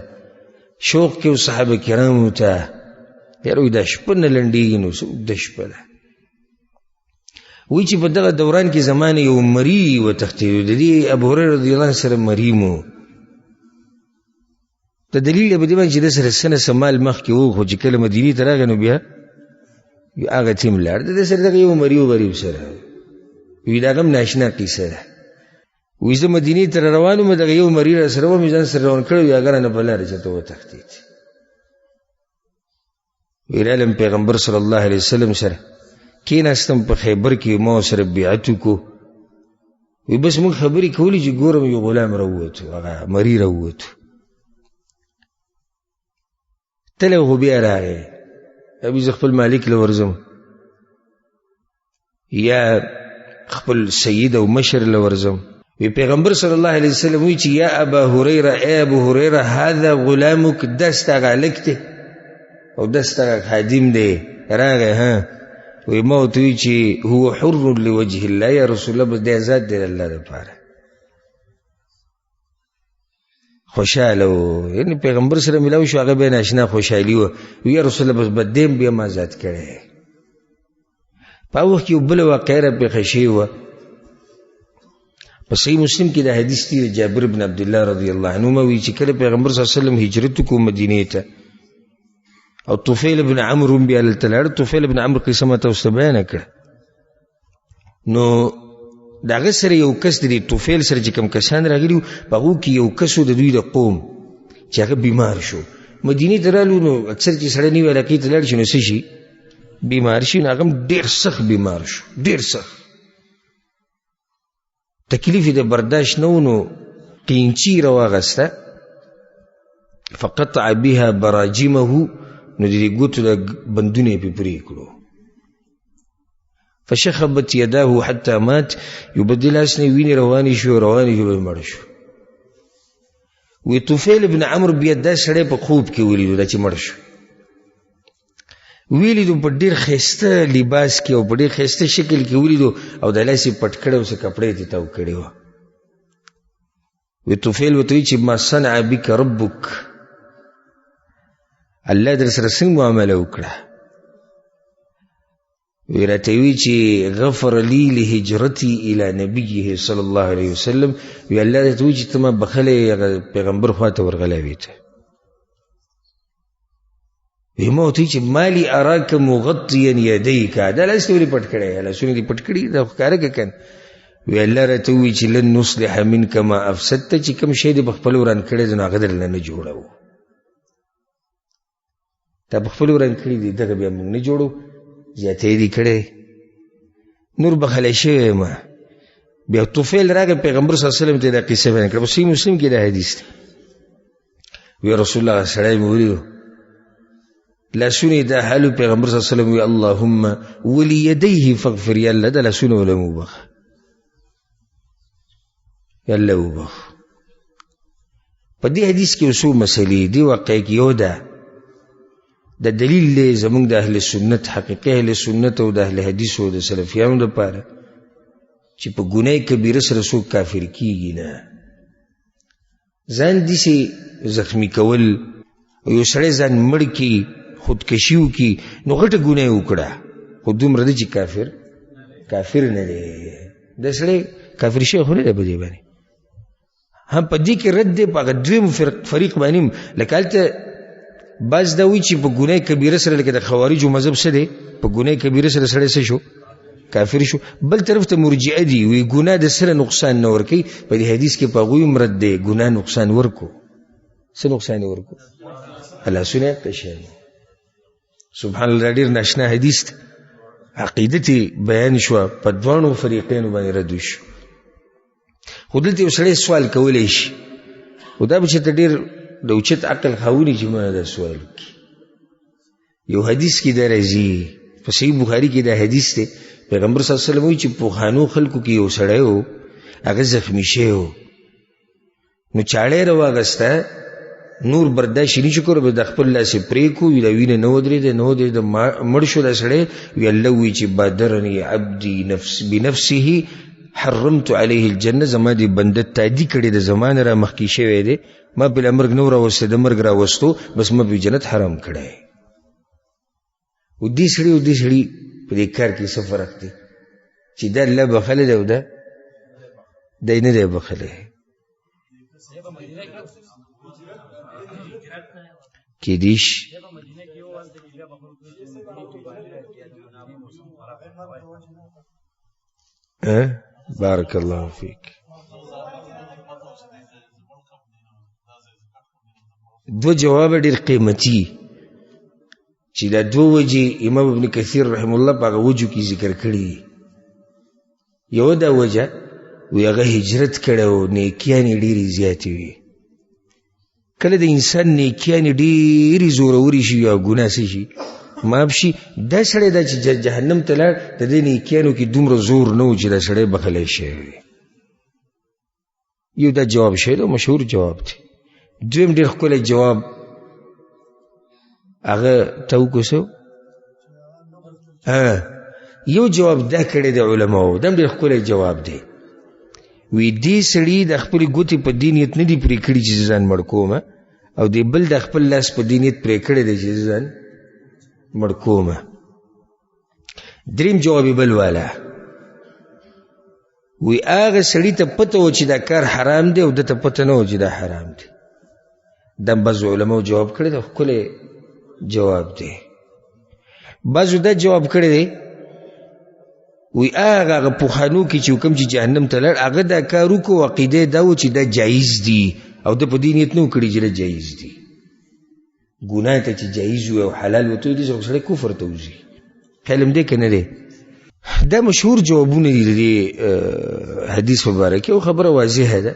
شوق کې و صحابه کرامو ته. یاره وی دا شپه نه لنډېږي، نو څه اوږده شپه ده. وی چې په دغه دوران کې زمانه یو مری وتښتېدو، د دې ابو هريره رضی الله عنه سره مری مو. د دلیل په دې باندې چې ده سره څه نه څه مال مخکې و، خو چې کله مدینې ته راغی نو بیا هغه تیم لاړ. د ده سره دغه یو مری و غریب سره، وی دا هغه هم ناشنا قصه ده. وی زه مدینې ته روان وم، دغه یو مری را سره و، مې ځان سره روان کړی، وی هغه رانه په لاره چېرته وتښتېد. وی رالم پیغمبر صلی الله علیه وسلم سره کېناستم په خیبر کې، ما سره بیعت وکړو. وی بس موږ خبرې کولې چې ګورم یو غلام راووتو، هغه مری راووتو، تلی خو بیا راغی. ابي زه خپل مالک له ورځم یا خپل سید او مشر له ورځم. وی پیغمبر صلی الله علیه وسلم وی چې یا ابا هریره، ای ابو هریره، هذا غلامک، دا ستا هغه هلک دی او دا ستا هغه خادم دی. راغی ها، وی ما ورته وویل چې هو حر لوجه الله، یا رسول الله، بس دی ازاد دی د الله دپاره. خوشحاله و، یعنې پیغمبر سره ملاو شو، هغه بیا ناشنا خوشحالي وه. وی یا رسول الله، بس بد دی بیا ما ازاد کړی. په هغه وخت کې یو بله واقعه را پېښه شوې وه. په صحیح مسلم کې دا حدیث دی، جابر بن عبدالله رضی الله عنهما وایي چې کله پیغمبر صلی الله علیه وسلم هجرت وکړو مدینې ته، او طفیل بن عمرو هم بیا هلته لاړ. طفیل بن عمرو قصه ما تاسو ته بیانه کړه. نو د هغه سره یو کس د دې طفیل سره چې کوم کسان راغلي وو، په هغو کې یو کس و د دوی د قوم چې هغه بیمار شو. مدینې ته رالو، نو اکثر چې سړی نوې علاقې ته لاړ شي نو څه شي، بیمار شي. نو هغه هم ډېر سخت بیمار شو، ډېر سخت تکلیف یې د برداشت نه و. نو قینچي یې راواخیسته، فقطع بها براجمه، نو د دې ګوتو د بندونه یې پرې پرې کړو. فشخبت یداه حتی مات، یو په دې لاس نه وینې روانې شو، روانې شو، بیا مړ شو. وی طفیل بن عمرو بیا دا سړی په خوب کې ولیدو، دا چې مړ شو ویلیدو په ډېر ښایسته لباس کې او په ډېر ښایسته شکل کې ولیدو، او د لاس یې پټ کړی او څه کپړې یې ترې تاو کړې وه. وی طفیل ورته وایي چې ما صنع بک ربک، الله در سره څنګه معامله وکړه؟ وی راته وی چې غفر لي لهجرتي الى نبيه صلی الله علیه وسلم. وی الله درته وایي چې ته ما بخښلی هغه پیغمبر خواته ورغلی وې ته. وی ما ورته وایي چې ما لي اراک مغطیا یدیک، دا لاس دې ولې پټ کړی؟ لاسونه دې پټ کړي، دا خو ښکاره کړه که نه. وی الله راته ووایي چې لن نصلح منک ما افسدت، چې کوم شی دې په خپل وران کړی دی نو هغه درله نه جوړوو. تا په خپل وران کړي دي، دغه بیا موږ نه جوړو، زیاتی دې کړی، نور بخښلی شوی یم. بیا طفیل راغی پیغمبر صلی الله علیه وسلم ته دا قصه بیان کړه، په صحیح مسلم کې دا حدیث دی. وی رسول الله سړی مې ولیدو، لاسونه یې دا حال، پیغمبر صلی الله علیه وسلم وی اللهم ولیدیه فاغفر، یا الله دا لاسونه وله مې وبخښه، یا الله وبخښه. په دې حدیث کې یو څو مسلې دي واقع کې. یو ده د دلیل دی زموږ د اهل سنت، حقیقي اهل سنت او د اهل حدیث او د سلفیانو دپاره چې په ګناه کبیره سره څوک کافر کیږي نه. ځان داسې زخمی کول او یو سړی ځان مړ کړي، خودکشي وکړي، نو غټه ګناه یې وکړه، خو دومره ده چې کافر نه دی. دا سړی کافر شوی خو نه دی په دې باندې. هم په دې کې رد دی په هغه دویم فریق باندې هم. لکه هلته بعض دا وایي چې په ګناه کبیره سره، لکه د خوارجو مذهب څه دی، په ګناه کبیره سره سړی څه شو، کافر شو. بل طرف ته مرجئه دي، وایي ګناه د سره نقصان نه ورکوي. په دې حدیث کې په هغوی هم رد دی، ګناه نقصان ورکو، څه نقصان یې ورکو؟ لاسونه یې قشن. سبحان الله، ډېر ناشنا حدیث دی، عقیده ترې بیان شوه، په دواړو فریقینو باندې رد وشو. خو دلته یو سړی سوال کولی شي، خو دا به چېرته ډېر د اوچت عقل خاوني چې ما دا سوال وکړي. یو حدیث کې دا راځي، په صحیح بخاري کې دا حدیث دی، پیغمبر صلی الله علیه وسلم وایي چې پخوانو خلکو کې یو سړی و، هغه زخمي شوی و، نو چاړه یې راواخیسته، نور برداشت یې نشو کولی، بس د خپل لاس یې پرې کړو، وي دا وینه نه ودرېده، نه ودرېده، مړ شو دا سړی. وي الله وایي چې بادرني عبدي بنفسه حرمت علیه الجنه، زما دې بنده تادي کړې ده، زما نه را مخکې شوی دی، ما پرې لا مرګ نه و راوستی، د مرګ راوستو، بس ما پرې جنت حرام کړی. و دې سړي او دې سړي په دې کار کې څه فرق دی؟ چې دا الله بخښلی دی او دا دی نه دی بخښلی. کېدی شي بارک الله فیک. دو جواب ډېر قیمتي چې دا دوه وجې امام ابن کثیر رحم الله په هغه وجو کې ذکر کړي دي. یوه دا وجه وی هغه هجرت کړی و، نیکیانې ډېرې زیاتې وي. کله د انسان نیکیانې ډېرې زورورې شي یا ګناه څه شي معاف شي، دا سړی دا چې جهنم ته لاړ، د دې نیکیانو کې دومره زور نه و چې دا سړی بخښلی شوی وي. یو دا جواب شوی دی، مشهور جواب دی. دویم ډېر ښکلی جواب هغه ته وکړو څه؟ یو جواب دا کړی دی علماو، دا هم ډېر ښکلی جواب دی. وی دې سړي د خپلې ګوتې په دې نیت نه دي پرې کړي چې زه ځان مړ کوم، او دې بل د خپل لاس په دې نیت پرې کړی دی چې زه ځان مړ کوم. دریم جواب یې بل والا وی هغه سړي ته پته و چې دا کار حرام دی او ده ته پته نه و چې دا حرام دی. دا بعضو علماو جواب کړی دی، ښکلی جواب دی. بعضو دا جواب کړی دی وی هغه هغه پخوانو کې چې کوم چې جهنم ته لاړ، هغه دا کار وکړو، عقیده یې دا و چې دا جایز دي، او ده په دې نیت نه و کړی چې دا جایز دي. ګناه ته چې جایز وي او حلال ورته وي، دې سره سړی کفر ته وځي. خیال هم دی که نه دی؟ دا مشهور جوابونه دي د دې حدیث په باره کې، او خبره واضحه ده.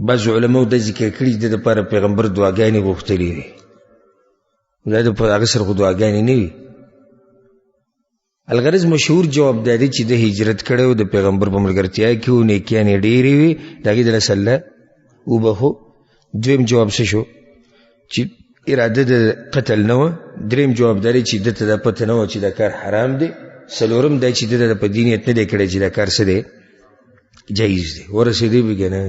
بعضو علماو دا ذکر کړي چې د دپاره پیغمبر دعاګانې غوښتلې وي، دا د هغه سره خو دعاګانې نه وي. الغرض مشهور جواب دا دی چې ده هجرت کړی و، د پیغمبر په ملګرتیا کې و، نیکیانې ډېرې وې، د هغې د لاسه الله وبخښو. دویم جواب څه شو؟ چې اراده د قتل نه وه. دریم جواب دا دی چې ده ته دا پته نه وه چې دا کار حرام دی. څلورم دا چې ده ته په دې نیت نه دی کړی چې دا کار څه دی، جایز دی. ورسېدی به که نه؟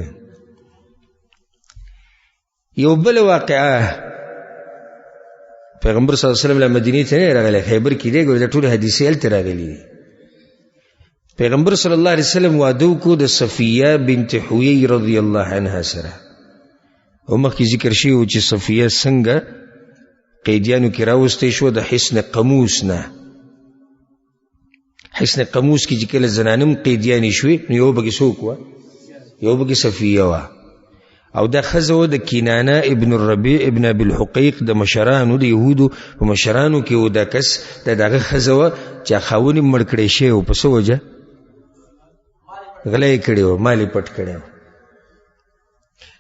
یو بل واقعه، پیغمبر صلی الله علیه وسلم له مدینې ته نه راغلی، خیبر کې دی، ګوره دا ټولې حدیثې هلته راغلي دي. پیغمبر صلی الله علیه وسلم واده وکړو د صفیه بنت حویی رضی الله عنها سره، او مخکې ذکر شوي و چې صفیه څنګه قیدیانو کې راوستی شوه د حصن قموس نه. حصن قموس کې چې کله زنانه هم قیدیانې شوې، نو یو پکې څوک وه؟ یو پکې صفیه وه. او دا ښځه وه د کنانه ابن الربیع ابن ابي الحقیق د مشرانو، د یهودو په مشرانو کې و دا کس، دا د هغه ښځه وه چې خاوند یې مړ کړی شوی و. په څه وجه؟ غلا یې کړې وه، مال یې پټ کړی و.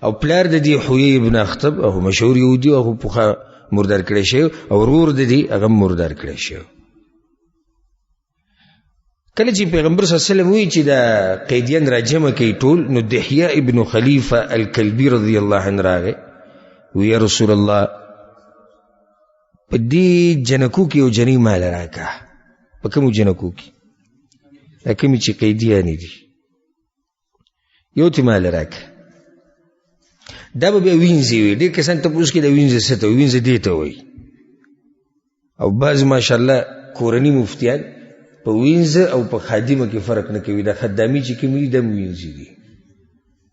او پلار د دې حویی ابن اخطب هغه مشهور یهودي و، هغه پخوا مردار کړی شوی، او ورور د دې هغه مردار کړی شوی. کله چې پیغمبر صلی الله علیه وسلم وایي چې دا قیدیان راجمع کوي ټول، نو دحیه ابن خلیفه الکلبي رضی الله عنه راغی، وی یا رسول الله په دې جنکو کې یو جنۍ مال راکړه. په کومو جنکو کې؟ دا کومې چې قیدیانې دي، یو ته مال راکړه. دا به بیا وینځي وي. ډېر کسان تپوس کوي دا وینځه څه ته وایي؟ وینځه دې ته وایي. او بعض ماشاءالله کورني مفتیان په وینځه او په خادمه کې فرق نه کوي. دا خدامي چې کومې دي دا هم وینځې دي.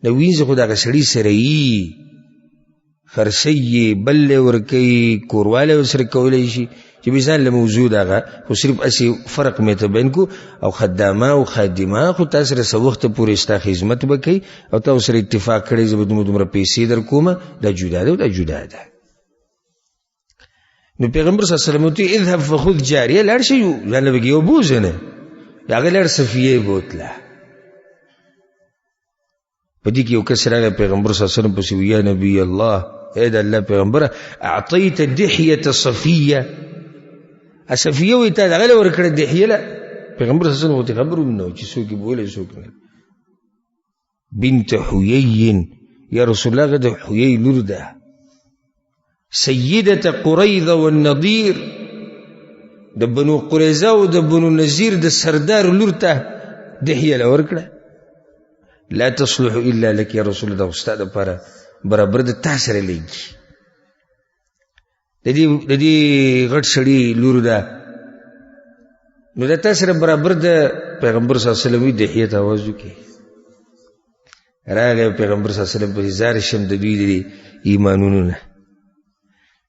دا وینځه خو د هغه سړي سره یي، خرڅوي یې، بل له ورکوي، کوروالی ورسره کولی شي چې بې ځان له موضوع ده هغه، خو صرف هسې فرق مې ته بیان کړو. او خدامه او خادمه خو تا سره څه وخته پورې ستا خدمت به کوي او تا ورسره اتفاق کړی زه به دومره دومره پیسې در کوم، دا جدا ده او دا جدا ده. نو پیغمبر صلی الله علیه وسلم ورته اذهب فخذ جاریه، لاړ شئ ځان له به یو بوځه نه. هغه لاړ صفیې بوتله. په دې کې یو کس راغی پیغمبر صلی الله علیه وسلم پسې وی یا نبی الله، ای د الله پیغمبره، اعطیت دحیة صفیه، صفیه وایي تا دغه له ورکړه دحیه له. پیغمبر صلی الله علیه وسلم ورته خبر هم نه و چې څوک یې بولي څوک نه. بنت حیی، یا رسول الله هغه د حیی لور ده، سیدة قریظه والنضیر، د بنو قریظه او د بنو نذیر د سردار لور ته دحیه له ورکړه. لا تصلح الا لک یا رسول الله، دا خو ستا دپاره برابر د تا سره لګي. د دې غټ سړي لور ده، نو د تا سره برابر ده. پیغمبر صلی الله علیه وسلم وایي دحیه ته اواز وکړي. راغی پیغمبر صلی الله علیه وسلم پسې زار شم د دوی د ایمانونو نه.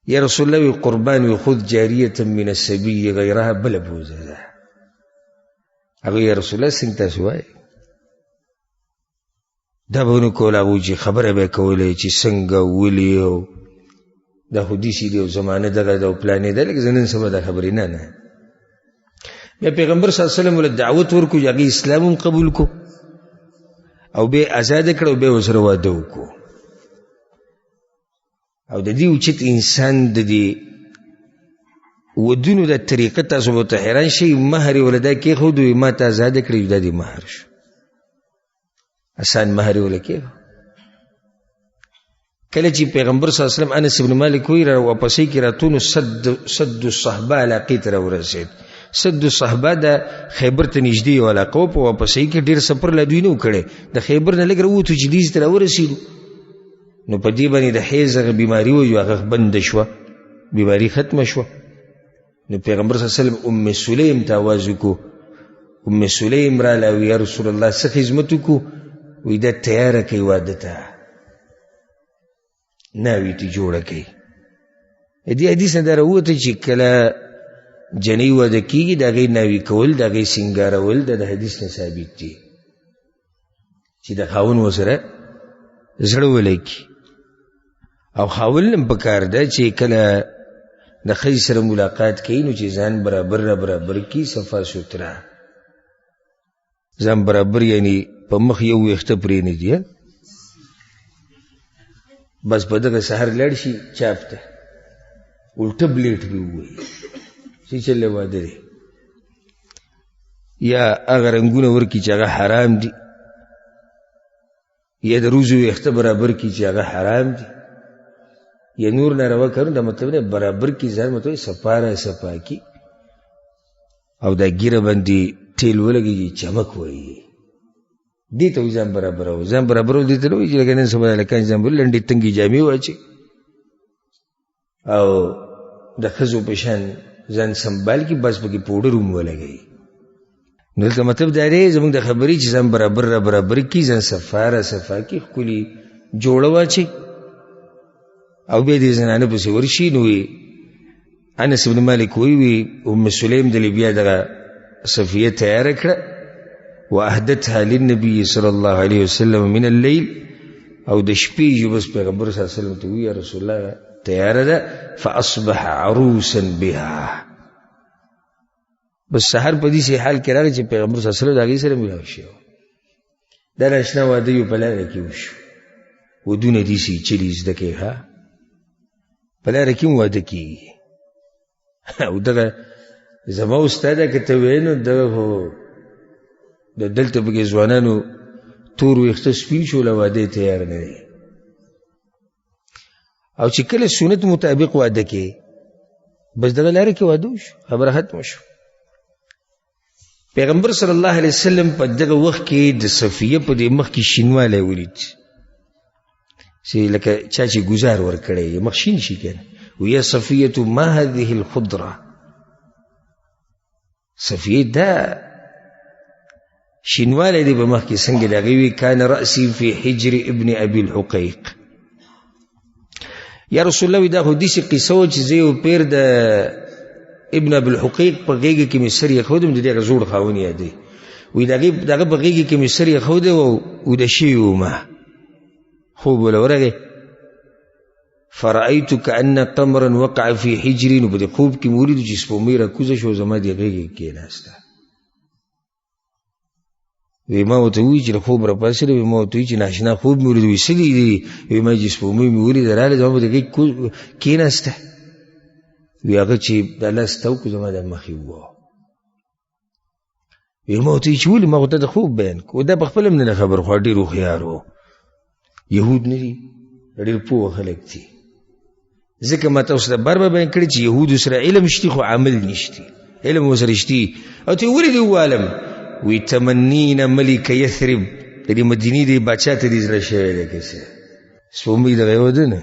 یا رسول الله وی قربان وی خذ جاریة من السبی غیرها، بله بوځه ده. هغه یا رسول الله څنګه تاسو وایئ؟ دا به ونه کوله. هغوی چې خبره به یې کوله چې څنګه ولي او دا خو داسې دي او زمانه دغه ده او پلانې ده، لکه زه نن سبا دا خبرې نه نه. بیا پیغمبر صلی الله علیه وسلم له دعوت ورکړو چې هغې اسلام هم قبول کړو او بیا یې ازاده کړه او بیا یې ورسره واده وکړو. او د دې اوچت انسان د دې ودونو د طریقه تاسو به ورته حیران شئ. مهر یې ورله دا کېښود، وایي ما ته ازاده کړې، دا دې مهر شو. اسان مهر یې ورله کېښود. کله چې پیغمبر صلی الله علیه وسلم انس بن مالک وایي را واپسې کې راتلو نو سد الصحبه علاقې ته راورسېد. سد الصحبه د خیبر ته نږدې یوه علاقه وه. په واپسۍ کې ډېر سفر لا دوی نه و کړی، د خیبر نه لږ راووتو چې دې ته راورسېدو نو په دې باندې د حیض هغه بیماري وه، هغه بنده شوه، بیماري ختمه شوه. نو پیغمبر صلی الله علیه وسلم ام سلیم ته اواز وکړو. ام سلیم راله وایي یا رسول الله څه خدمت وکړو؟ وایي دا تیاره کوي واده ته، ناوې ته جوړه کوي. د دې حدیث نه دا راووته چې کله جنۍ واده کېږي د هغې ناوې کول، د هغې سینګارول، دا د حدیث نه ثابت دي چې د خاوند ورسره زړه ولګي. او خاوند هم پکار ده چې کله د ښځې سره ملاقات کوي نو چې ځان برابر را برابر کړي، صفا سوتره ځان برابر، یعنی په مخ یو ویښته پرېنږدي، بس په دغه سهار لاړ شي چاپ ته الټه بلیټ به ووهي چې چل واده دی، یا هغه رنګونه ورکړي چې هغه حرام دي، یا د روزو ویښته برابر کړي چې هغه حرام دي، یا نور ناروا کارونه. دا مطلب نه برابر کړي ځان مطلب صفا را صفا کړي او دا ږیره باندې تیل ولګوي چمک وایي. دې ته وایي ځان برابرول. ځان برابرول دې ته نه وایي چې لکه نن سبا هلکان ځان برابر لنډې تنګې جامې واچوي او د ښځو په شان ځان سمبال کړي، بس پکې پوډر هم ولګوي. نو دلته مطلب دا دی زموږ د خبرې چې ځان برابر را برابر کړي، ځان صفا را صفا کړي، ښکلي جوړه واچوي او بیا دې زنانه پسې ورشي. نو انس بن مالک وایي وي ام سلیم د لیبیا دغه صفیه تیاره کړه، واهدتها للنبي صلى الله عليه وسلم من الليل. او د شپې یو بس پیغمبر صلی الله علیه وسلم ته وویل، یا رسول الله تیاره ده. فاصبح عروسا بها. بس سهار په داسې حال کې راغی چې پیغمبر صلی الله علیه وسلم د هغې سره ملاو شوی. دا ناشنا واده یو په لاره کې وشو. ودونه داسې چلي زده کوي، ها په لاره کې هم واده کېږي. او دغه زما استاده که ته وایې نو دغه خو د دلته پکې ځوانانو تور ویښته سپین شو، له واده یې تیار نه دی. او چې کله سنت مطابق واده کې، بس دغه لاره کې واده وشو، خبره ختمه شو. پیغمبر صلی الله علیه وسلم په دغه وخت کې د صفیه په دې مخ کې شینوالی ولید، چې لکه چا چې ګزار ورکړی مخ شین شي که نه. ویا صفیة ما هذه الخضره؟ صفیه دا شینوالی دی په مخ کې څنګه د هغې وي؟ کان رأسي فی حجر ابن ابي الحقیق. یا رسول الله، دا خو داسې قصه وه چې زه یو پیر د ابن ابي الحقیق په غېږه کې مې سر ایښودم، د دې هغه زوړ خاوند یادوي. وایي د هغه په غېږه کې مې سر ایښودی و، اوده شوی وم، خوب وله ورغی. فرأیت کأن قمرا وقع فی حجري. نو په دې خوب کې مې ولیدو چې سپوږمۍ راکوزه شوه، زما دې غېږې کې کښېناسته. وی ما ورته وویل چې له خوب راپاڅېدم، وی ما ورته وویل چې ناشنا خوب مې ولید. وی څه دي دي؟ وی ما چې سپوږمۍ مې ولیده راغله زما په دې غېږ کښېناسته. وی هغه چې دا لاس تاو کړو زما دا مخ یې وواهه. وی ما ورته وویل چې ولې؟ ما خو ته د خوب بیان کړو. دا په خپله هم نه دی خبر، خو ډېر هوښیار و، یهود نه دي، ډېر پوه خلک دي. ځکه ما تاسو ته بار بار بیان کړی چې یهودو سره علم شتي خو عمل نشتي، علم ورسره شتي. او ته ولې دې ووالم؟ وی تمنین ملک یثرب، د دې مدینې دې باچا ته دې زړه شوی دی که څه؟ سپوږمۍ دغه یوه ده نه،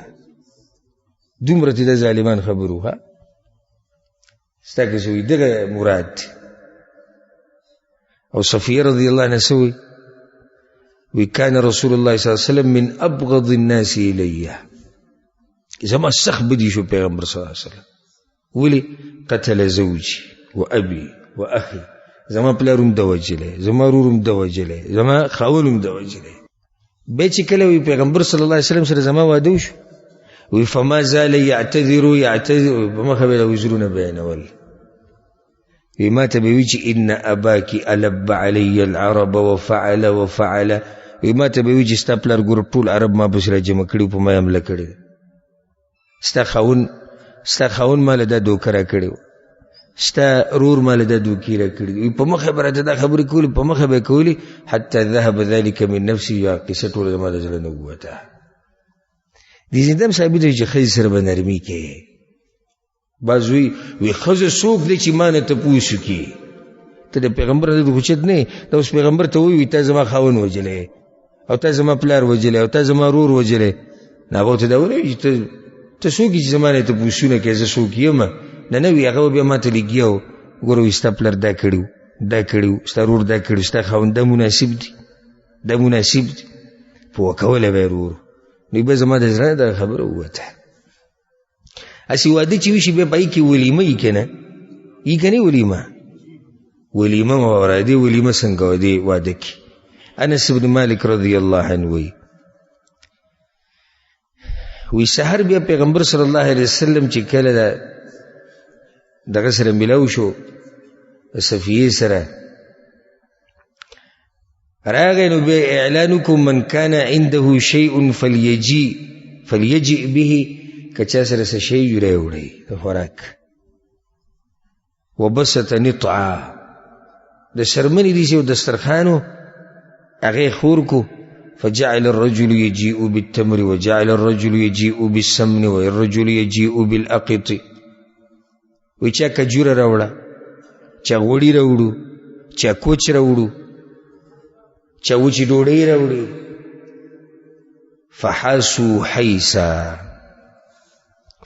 دومره چې دا ظالمان خبرو ها ستا که څه وایي دغه مراد دی. او صفیه رضی الله عنها څه وایي؟ وی کان رسول الله صلی الله علیه وسلم من ابغض الناس الی، زما سخت بدی شو پیغمبر صلی الله علیه وسلم. ولې؟ قتل زوجي و ابي و اخي، زما پلار هم ده وژلی، زما ورور هم ده وژلی، زما خاوند هم ده وژلی. بیا چې کله وی پیغمبر صلی الله علیه وسلم سره زما واده وشو، وی فما زال یعتذر یعتذر، په مخه به یې عذرونه بیانول. وی ما ته به وی چې ان اباک الب علی العرب وفعل وفعل. وی ما ته به وی چې ستا پلار ګوره ټول عرب ما پسې راجمع کړي، په ما یې حمله کړې ده، ستا خاوند ما له دا دوکه راکړې وه، ستا رور ما له دا دوکې راکړې دي. وی په مخه به راته دا خبرې کولې، په مخه به یې کولې، حتی ذهب ذلک من نفسي، یا قصه ټوله زما د زړه نه ووته. دې زنده هم ثابته چې ښځې سره به نرمي کوي. بعض وی وی ښځه څوک دی چې ما نه تپوس وکړي؟ ته د پیغمبر د خو نه، دا اوس پیغمبر ته وایي تا زما خاوند وژلی او تا زما پلار وژلی او تا زما ورور وژلی. نو هغه ورته دا ونه وایي چې ته څوک یې چې زما نه تپوسونه کوې، زه څوک یم؟ نه نه وي، هغه به بیا ما ته لګیا و، ګوره وایي ستا پلار دا کړي وو، دا کړي وو، ستا ورور دا کړي وو، ستا خاوند دا مناسب دي، دا مناسب دي. پوه کولی به یې ورور. نو بیا زما د زړه دغه خبره ووته. هسې واده چې وشي بیا په هغې کې ولیمه یي که نه یي که نه ولیمه، ولیمه مه واوره، دې ولیمه څنګه وه دې واده کې؟ انس بن مالک رضی الله عنه وایي، وی سحر بیا پیغمبر صلی الله علیه وسلم چې کله دغه سره ملاو شو، صفیې سره راغی، نو بیا اعلان وکړو من کان عنده شیء فلیجئ به، که چا سره څه شی وي راوړئ د خوراک. وبسط نطعا، د شرمنې داسې یو دسترخوان و، هغه یې خور کړو. فجعل الرجل يجيء بالتمر وجعل الرجل يجيء بالسمن والرجل يجيء بالأقط. وی چا کجوره راوړه، چا غوړي راوړو، چا کوچ راوړو، چا وچې ډوډۍ راوړې. فحاسو حیسا،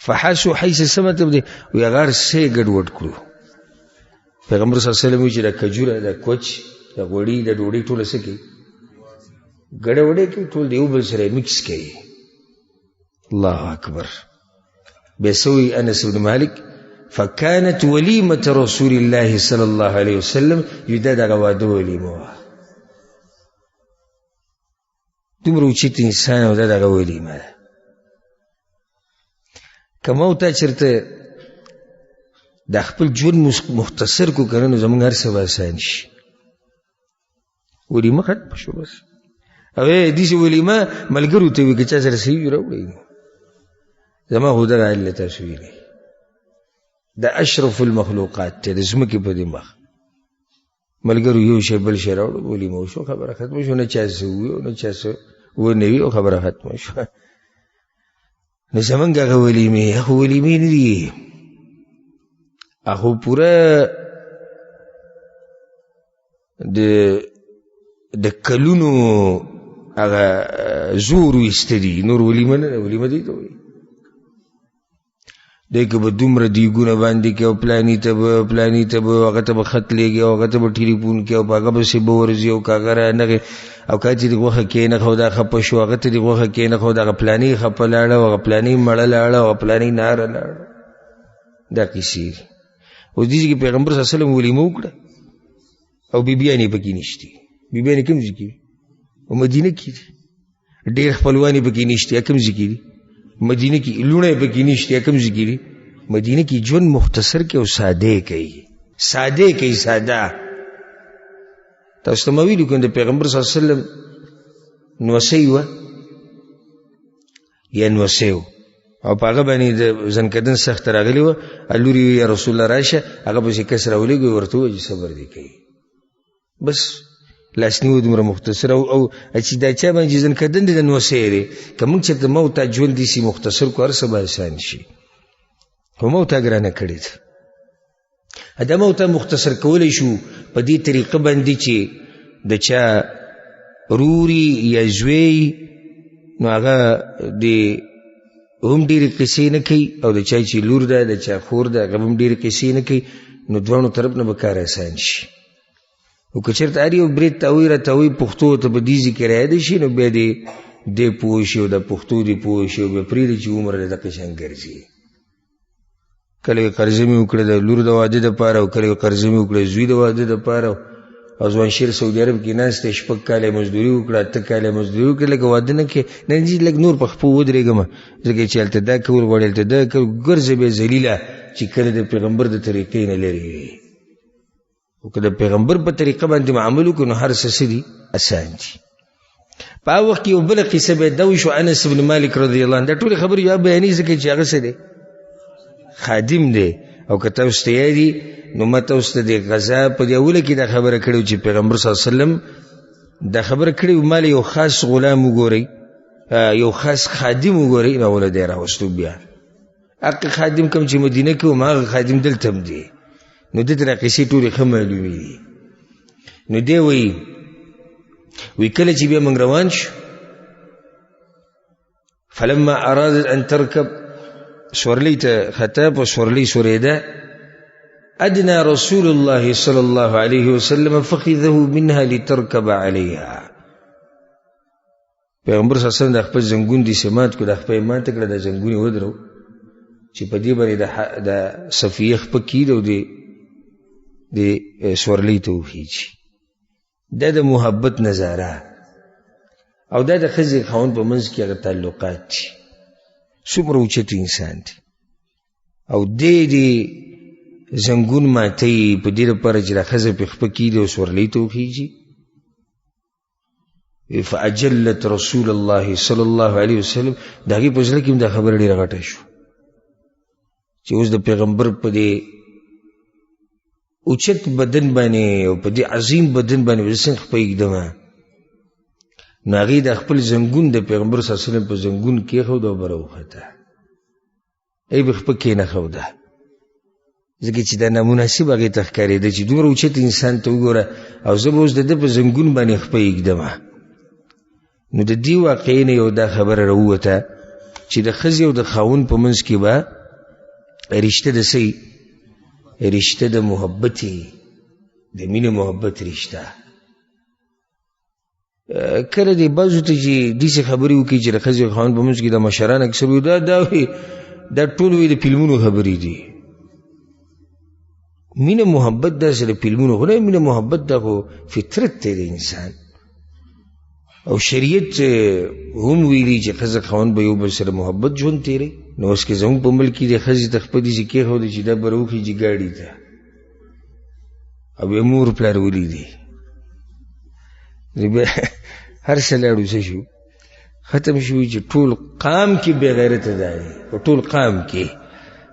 فحاسو حیسا څه مطلب دی؟ وی هغه هر څه یې ګډوډ کړو. پیغمبر صلی الله علیه وسلم وایي چې دا کجوره، دا کوچ، دا غوړي، دا ډوډۍ ټوله څه کوي؟ ګډه وډه کوي، ټول د یو بل سره مکس کوي. الله اکبر. بیا څه وایي انس بن مالک؟ فكانت وليمة رسول الله صلى الله عليه وسلم، یو دا دغه واده ولیمه وه. دومره اوچت انسان او دا دغه ولیمه ده. که ما او تا چېرته د خپل ژوند مختصر کړو که نه، نو زموږ هر څه به اسان شي. ولیمه ختمه شوه بس. او داسې ولیمه ملګرو ته وي که چا سره څه وي راوړئ. زما خو دغه حال له تاسو وینئ، د اشرف المخلوقات دی د ځمکې په دې مخ. ملګرو یو شی بل شی راوړو، ولیمه وشوه، خبره ختمه شوه. نه چا څه ووي او نه چا څه ونه وي او خبره ختمه شوه. نو زمونږ هغه ولیمې هغه ولیمې نه دي، هغه پوره د کلونو هغه زور ویسته دي. نور ولیمه نه ده، ولیمه دې ته وایي. دی که به دومره دیګونه باندې کوي او پلاني ته به پلاني ته به هغه ته به خط لېږي او هغه ته به ټلیفون کوي او په هغه پسې به ورځي او که هغه رانغی او که چې دې غوښه کېنښوده خفه شو، هغه ته دې غوښه کېنښوده، هغه پلاني خفه لاړه او هغه پلاني مړه لاړه او هغه پلاني ناره لاړه. دا قیصې دي. اوس دې ځای کې پیغمبر صلی الله علیه وسلم ولیمه وکړه او بیبیانې پکې نشتي. بیبیانې کوم ځای کې دي؟ په مدینه کې دي. ډېر خپلوان یې پکې نشتي، کوم ځای کې دي؟ مدینه کې. لوڼه یې پکې نشتي، کوم ځای کې دي؟ مدینه کې. ژوند مختصر کوي او ساده کوي، ساده کوي، ساده. تاسو ته ما ویلي که د پیغمبر صلی الله علیه وسلم نوسۍ وه یا نوسۍ وه او په هغه باندې د ځنکدن سخته راغلې وه، لور یې یا رسول الله راشه، هغه پسې کس راولېږي ورته ووایي چې صبر دې کوي. بس لاسنیو دومره مختصر او چې دا چا باندې چې ځنکدن دی د نوسۍ دی، که موږ چېرته ما او تا ژوند داسې مختصر کړو هر څه به اسان شي. خو ما او تا ګرانه کړې ده. دا ما او تا مختصر کولی شو په دې طریقه باندې چې د چا روري یا زوی نو هغه دې هم ډېرې قصې نه کوي، او د چا چې لور ده د چا خور ده هغه هم ډېرې قصې نه کوي، نو دواړو طرف نه به کار اسان شي. او که چېرته هر یو برېت تاوی را تاوی پښتو ته په دې ځای کې رایاده شي، نو بیا دې دی پوه شي او د پښتو دې پوه شي او بیا پرېږدي چې عمر دې دقه شان ګرځي. کله یې قرضه مې وکړه د لور د واده دپاره، او کله یې قرضه مې وکړه زوی د واده دپاره. او ځوان شیر سعودي عرب کې ناست دی، شپږ کاله یې مزدوري وکړه، اته کاله یې مزدوري وکړه، لږه واده نه کوي، نه ځي لږ نور په خپو ودرېږم، ځکه چې هلته دا کول غواړي هلته دا کول، ګرځي بیا ذلیله چې کله د پیغمبر د طریقې نه لرې وي. او که د پیغمبر په طریقه باندې عمل وکړو نو هر څه څه دي؟ اسان دي. په هغه وخت کې یو بله قصه بیا دا وشوه، انس بن مالک رضی الله عنه دا ټولې خبرې یو بیانوي ځکه چې هغه څه دی؟ خادم دی. او که تاسو ته یاد دي نو ما تاسو ته د غزا په دې اوله کې دا خبره کړې وه چې پیغمبر صلی الله علیه وسلم دا خبره کړې وه، ما له یو خاص غلام وګورئ، یو خاص خادم وګورئ، نو هغه دی راوستو. بیا هغه خادم کوم چې مدینه کې وم هغه خادم دلته هم دی، نو ده ته دا قصې ټولې ښه معلومې دي. نو دی وایي وی کله چې بیا موږ روان شو، فلما ارادت ان ترکب، سورلۍ ته خطا په سورلۍ سورېده، ادنى رسول الله صلى الله عليه وسلم فخذه منها لتركب عليها. پیغمبر صلی الله علیه وسلم د خپل زنګون دې سمات کړو، د خپل یې ماته کړه، د زنګون یې ودرو چې په دې باندې د صفیې خپه کېږي او دې سورلۍ ته وخېږي. دا د محبت نظاره او دا د ښځې خاوند په منځ کې هغه تعلقات دي. څومره اوچت انسان دی او دی دې زنګون ماتوي په دې لپاره چې دا ښځه پرې خپه کېږي او سورلۍ ته وخېږي. فأجلت رسول الله صلی الله علیه وسلم، د هغې په زړه کې هم دا خبره ډېره غټه شوه چې اوس د پیغمبر په دې اوچت بدن باندې او په دې عظیم بدن باندې به زه څنګه خپه ږدم. نو هغې د خپل زنګون د پیغمبر صلی الله علیه وسلم په زنګون کېښود او بره وخته، ای به خپه کېنښوده، ځکه چې دا نامناسب هغې ته ښکارېده چې دومره اوچت انسان ته وګوره او زه به اوس د ده په زنګون باندې خپه ږدم. نو د دې واقعې نه یو دا خبره راووته چې د ښځې او د خاوند په منځ کې به رشته د څه وي؟ رشته د محبت وي، د مینې محبت رشته. کله دې بعضو ته چې داسې خبرې وکړي چې د ښځې او خاوند په منځ کې د مشران اکثر وي، دا وي، دا ټول وي د فلمونو خبرې دي. مینه محبت داسې د فلمونو خو نه، مینه محبت دا خو فطرت دی د انسان. او شریعت هم ویلي چې ښځه خاوند به یو بل سره محبت ژوند تېروي. نو اوس که زموږ په ملک کې د ښځې ته خپه دي چې کېښودې چې دا به راوخېژي ګاډي ته او بیا مور پلار ولیدي، بیا هر څه لاړو، څه شو، ختم شو. چې ټول قام کې بې غیرته دا دی، په ټول قام کې،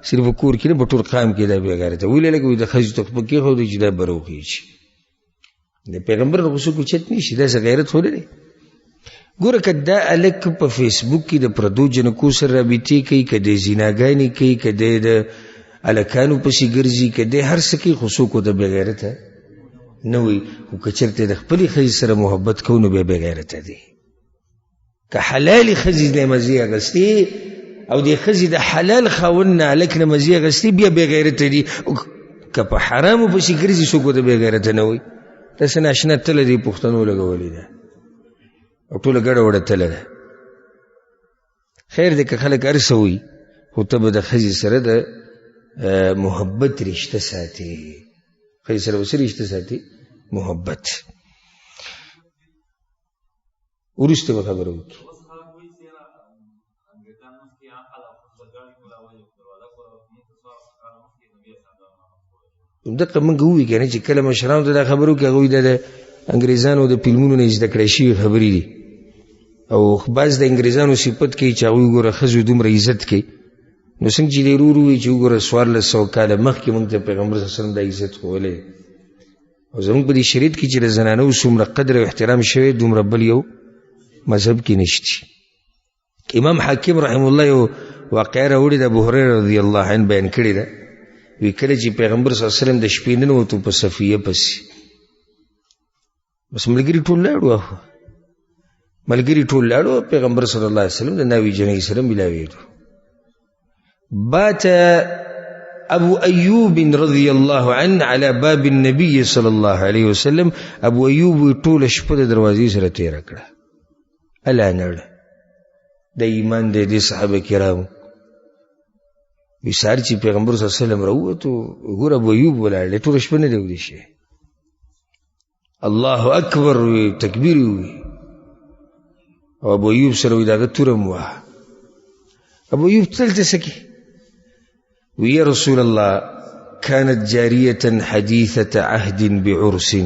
صرف کور کې نه، په ټول قام کې دا بې غیرته. ولې لکه د ښځې ته خپه کېښودې چې دا به راوخېژي؟ د پیغمبر نه خو څوک اوچت نه شي، داسې غیرت خو نه دی. ګوره که دا هلک په فیسبوک کې د پردو جنکو سره رابطې کوي، که دی زیناګانې کوي، که دی د هلکانو پسې ګرځي، که دی هر څه کوي، خو څوک ورته بېغیرته نه وایي. خو که چېرته د خپلې ښځې سره محبت کوو نو بیا بېغیرته دی. که حلالې ښځې نه مزې اخیستې او د ښځې د حلال خاوند نه هلک نه مزې اخیستې، بیا بېغیرته دي. که په حرامو پسې ګرځي څوک ورته بېغیرته نه وایي. داسې ناشنا تله دې پښتنو لګولې ده او ټوله ګډه وډه تله ده. خیر دی که خلک هر څه وایي، خو ته به د ښځې سره د محبت رشته ساتې. ښځې سره به څه رشته ساتې؟ محبت. وروسته به خبره وکړي. دقه موږ ووایو که نه چې کله مشرانو ته دا خبره وکړي، هغوی دا د انګریزانو د فلمونو نه زده کړی شوي خبرې دي. او بعض د انګریزانو صفت کوي چې هغوی وګوره ښځو دومره عزت کوي. نو څنګه چې دی ورور ووایي چې وګوره 1400 کاله مخکې موږ ته پیغمبر صلی الله علیه وسلم دا عزت ښوولی، او زموږ په دې شریعت کې چې د زنانو څومره قدر او احترام شوی دومره بل یو مذهب کې نشته. امام حاکم رحم الله یو واقعه راوړې ده، ابو هریره رضی الله عنه بیان کړې ده. وی کله چې پیغمبر صلی الله علیه وسلم د شپې ننوتو په صفیه پسې، بس ملګري ټول لاړو، ملګري ټول لاړو، پیغمبر صلی الله علیه وسلم د ناوې جنۍ سره ملاوېدو. بات ابو ایوب رضی الله عنه على باب النبي صلی الله علیه وسلم. ابو ایوب ټوله شپه د دروازې سره تېره کړه. الا نړ د ایمان دی دې صحابه کرامو. وی سهار چې پیغمبر صلی الله علیه وسلم راووتو، ګوره ابو ایوب ولاړ دی، ټوله شپه نه دی ویده شوی. الله اکبر وی، تکبیر وی، او ابو ایوب سره وی د هغه توره هم وه. ابو ایوب تل ته څه کوې؟ وی یا رسول الله كانت جارية حديثة عهد بعرس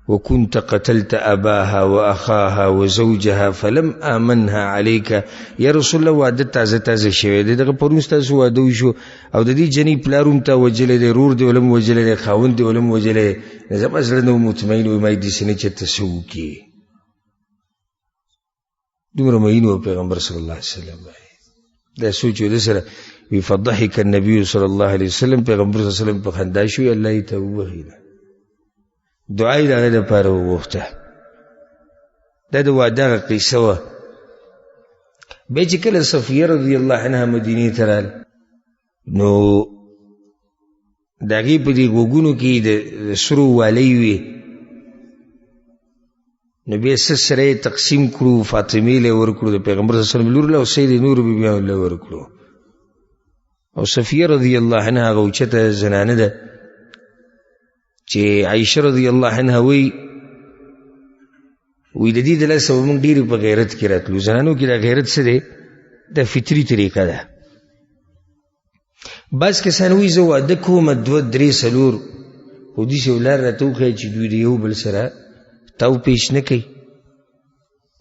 وكنت قتلت أباها وأخاها وزوجها فلم آمنها عليك. يا رسول الله واده تازه تازه شوی دی، دغه پرون ستاسو واده وشو او د دې جنۍ پلار هم تا وژلی دی، ورور دې ولم وژلی دی، خاوند دې ولم وژلی دی، زما زړه نه مطمئن وي، ما یې داسې نه چېرته څه وکړي. دومره مئین و پیغمبر صلی الله علیه وسلم باندې دا سوچ و. ده سره وی فضحک النبي صلی الله علیه وسلم، پیغمبر صلی الله علیه وسلم په خندا شو، الله یې ته وبخښله، دعا یې د هغې دپاره وغوښته. دا د واده هغه قصه وه. بیا چې کله صفیه رضی الله عنها مدینې ته راغله، نو د هغې په دې غوږونو کې د سرو والۍ وې، نو بیا څه سره یې تقسیم کړو، فاطمې له یې ورکړو، د پیغمبر صلی الله علیه وسلم لور له او سید نورو بیبیانو له یې ورکړو. او صفیه رضی الله عنها هغه اوچته زنانه ده چې عایشه رضی الله عنها وایي، وایي د دې د لاسه به موږ ډېرې په غیرت کې راتلو. زنانو کې دا غیرت څه دی؟ دا فطري طریقه ده. بعض کسان وایي زه واده کوم 2 3 4، خو داسې یو لار راته وښیه چې دوی د یو بل سره تاو پیش نه کوي،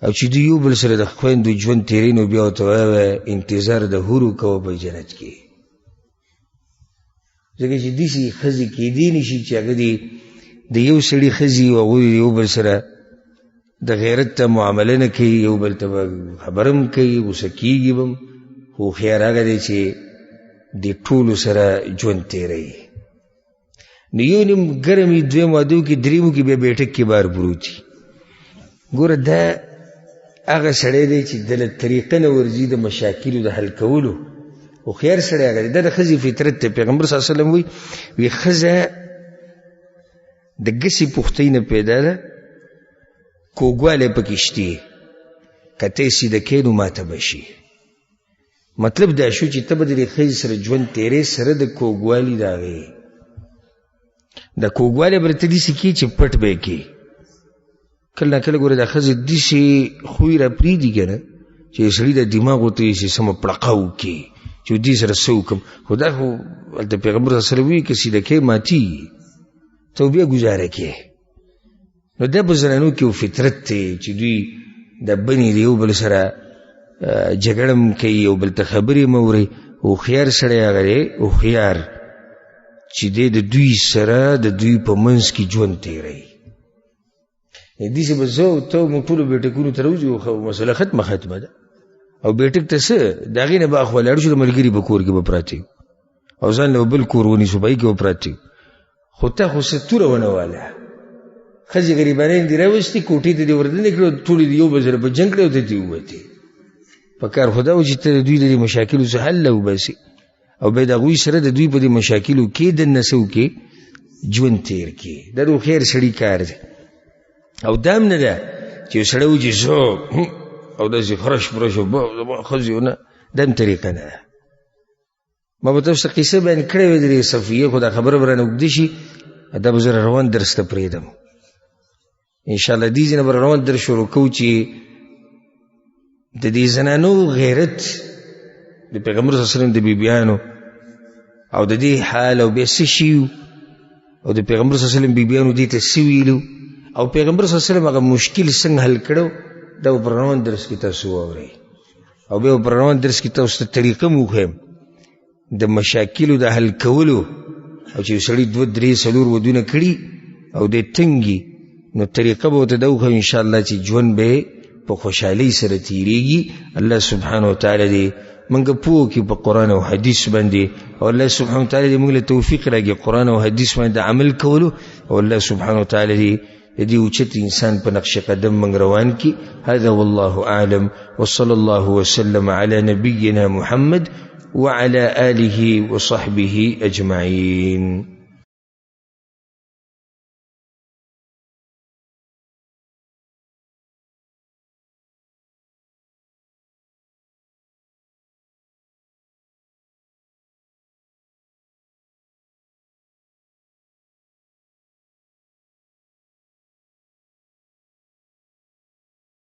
او چې دوی یو بل سره د خویندو ژوند تېروي، نو بیا ورته وایه انتظار د حورو کوه په جنت کې. ځکه چې داسې ښځې کېدی نه شي چې هغه دې د یو سړي ښځې او هغوی یو بل سره د غیرت ته معامله نه کوي، یو بل ته به خبره هم کوي، غوسه کېږي به هم، خو هوښیار هغه دی چې د ټولو سره ژوند تېروي. نو یو نیم ګرم وي، دویم واده وکړي، درېیم وکړي، بیا بیټک کې بار پروت وي. ګوره دا هغه سړی دی چې د له طریقه نه ورځي د مشاکلو د حل کولو. هوښیار سړی هغه دی. دا د ښځې فطرت دی. پیغمبر صلی الله علیه وسلم وایي، وی ښځه د ګسې پښتۍ نه پیدا ده، کوږوالی پکې شته، که ته یې سیده کړې نو ماته به شي. مطلب دا شو چې ته به د دې ښځې سره ژوند تېرې سره د کوږوالي د هغې د کوږوالی به درته داسې کړي چې پټ به یې کړي. کله نا کله ګوره دا ښځې داسې خوی را پرېږدي که نه چې سړي د دماغو ته یې سمه پړقه وکړي چې دې سره څه وکړم. خو دا خو هلته پیغمبر صلی الله علیه وسلم وایي که سیده کې ماتېږي ته بیا ګزاره کې. نو دا په زنانو کې یو فطرت دی چې دوی د بنې د یو بل سره جګړه هم کوي، یو بل ته خبرې هم اوري. هوښیار سړی هغه دی هوښیار چې دی د دوی سره د دوی په منځ کې ژوند تېروي. داسې به زه او ته موږ ټولو بیټکونو ته راوځو، خو مسله ختمه ختمه ده. او بیټک ته څه د هغې نه به اخوا لاړ شو، د ملګري په کور کې به پراته یو او ځان له بل کور ونیسو، په هغې کې به پراته یو. خو ته خو څه توره ونه واله، ښځې غریبانې دې راوستې، کوټې ته دې وردنې کړې، ټولې دې یو بل سره په جنګ کړې او ته دې ووتې. په کار خو دا و چې ته د دوی د دې مشاکلو څخه حل وباسې او بیا د هغوی سره د دوی په دې مشاکلو کې دننه څه وکړې، ژوند تېر کړې. دا د هوښیار سړي کار دی. او دا هم نه ده چې یو سړی وایي چې زه او داسې خرش برش او ښځې نه، دا هم طریقه نه ده. ما به تاسو ته قصه بیان کړې وي د دې صفیې، خو دا خبره به رانه اوږده شي، دا به زه روان درس ته پرېږدم انشاءالله. دې ځای نه به روان درس شروع کوو چې د دې زنانو غیرت د پیغمبر صلی الله علیه وسلم د بیبیانو او د دې حال او بیا څه شي او د پیغمبر صلی الله علیه وسلم بیبیانو دې ته څه ویلو او پیغمبر صلی الله علیه وسلم هغه مشکل څنګه حل کړو، دا به په روان درس کې تاسو واورئ. او بیا په روان درس کې تاسو ته طریقه مو وښیم د مشاکلو د حل کولو، او چې یو سړي دوه درې څلور ودونه کړي او دی تنګي، نو طریقه به ورته دا وښیم انشاءالله چې ژوند به په خوشحالۍ سره تیریږي. الله سبحانه وتعالی دې موږ پوه کړي په قرآن او حدیث باندې، او الله سبحانه وتعالی دې موږ له توفیق راکړي قرآن او حدیث باندې د عمل کولو، او الله سبحانه وتعالی دې د دې اوچت انسان په نقش قدم موږ روان کړي. هذا والله أعلم، وصلى الله وسلم على نبينا محمد وعلى آله وصحبه أجمعين.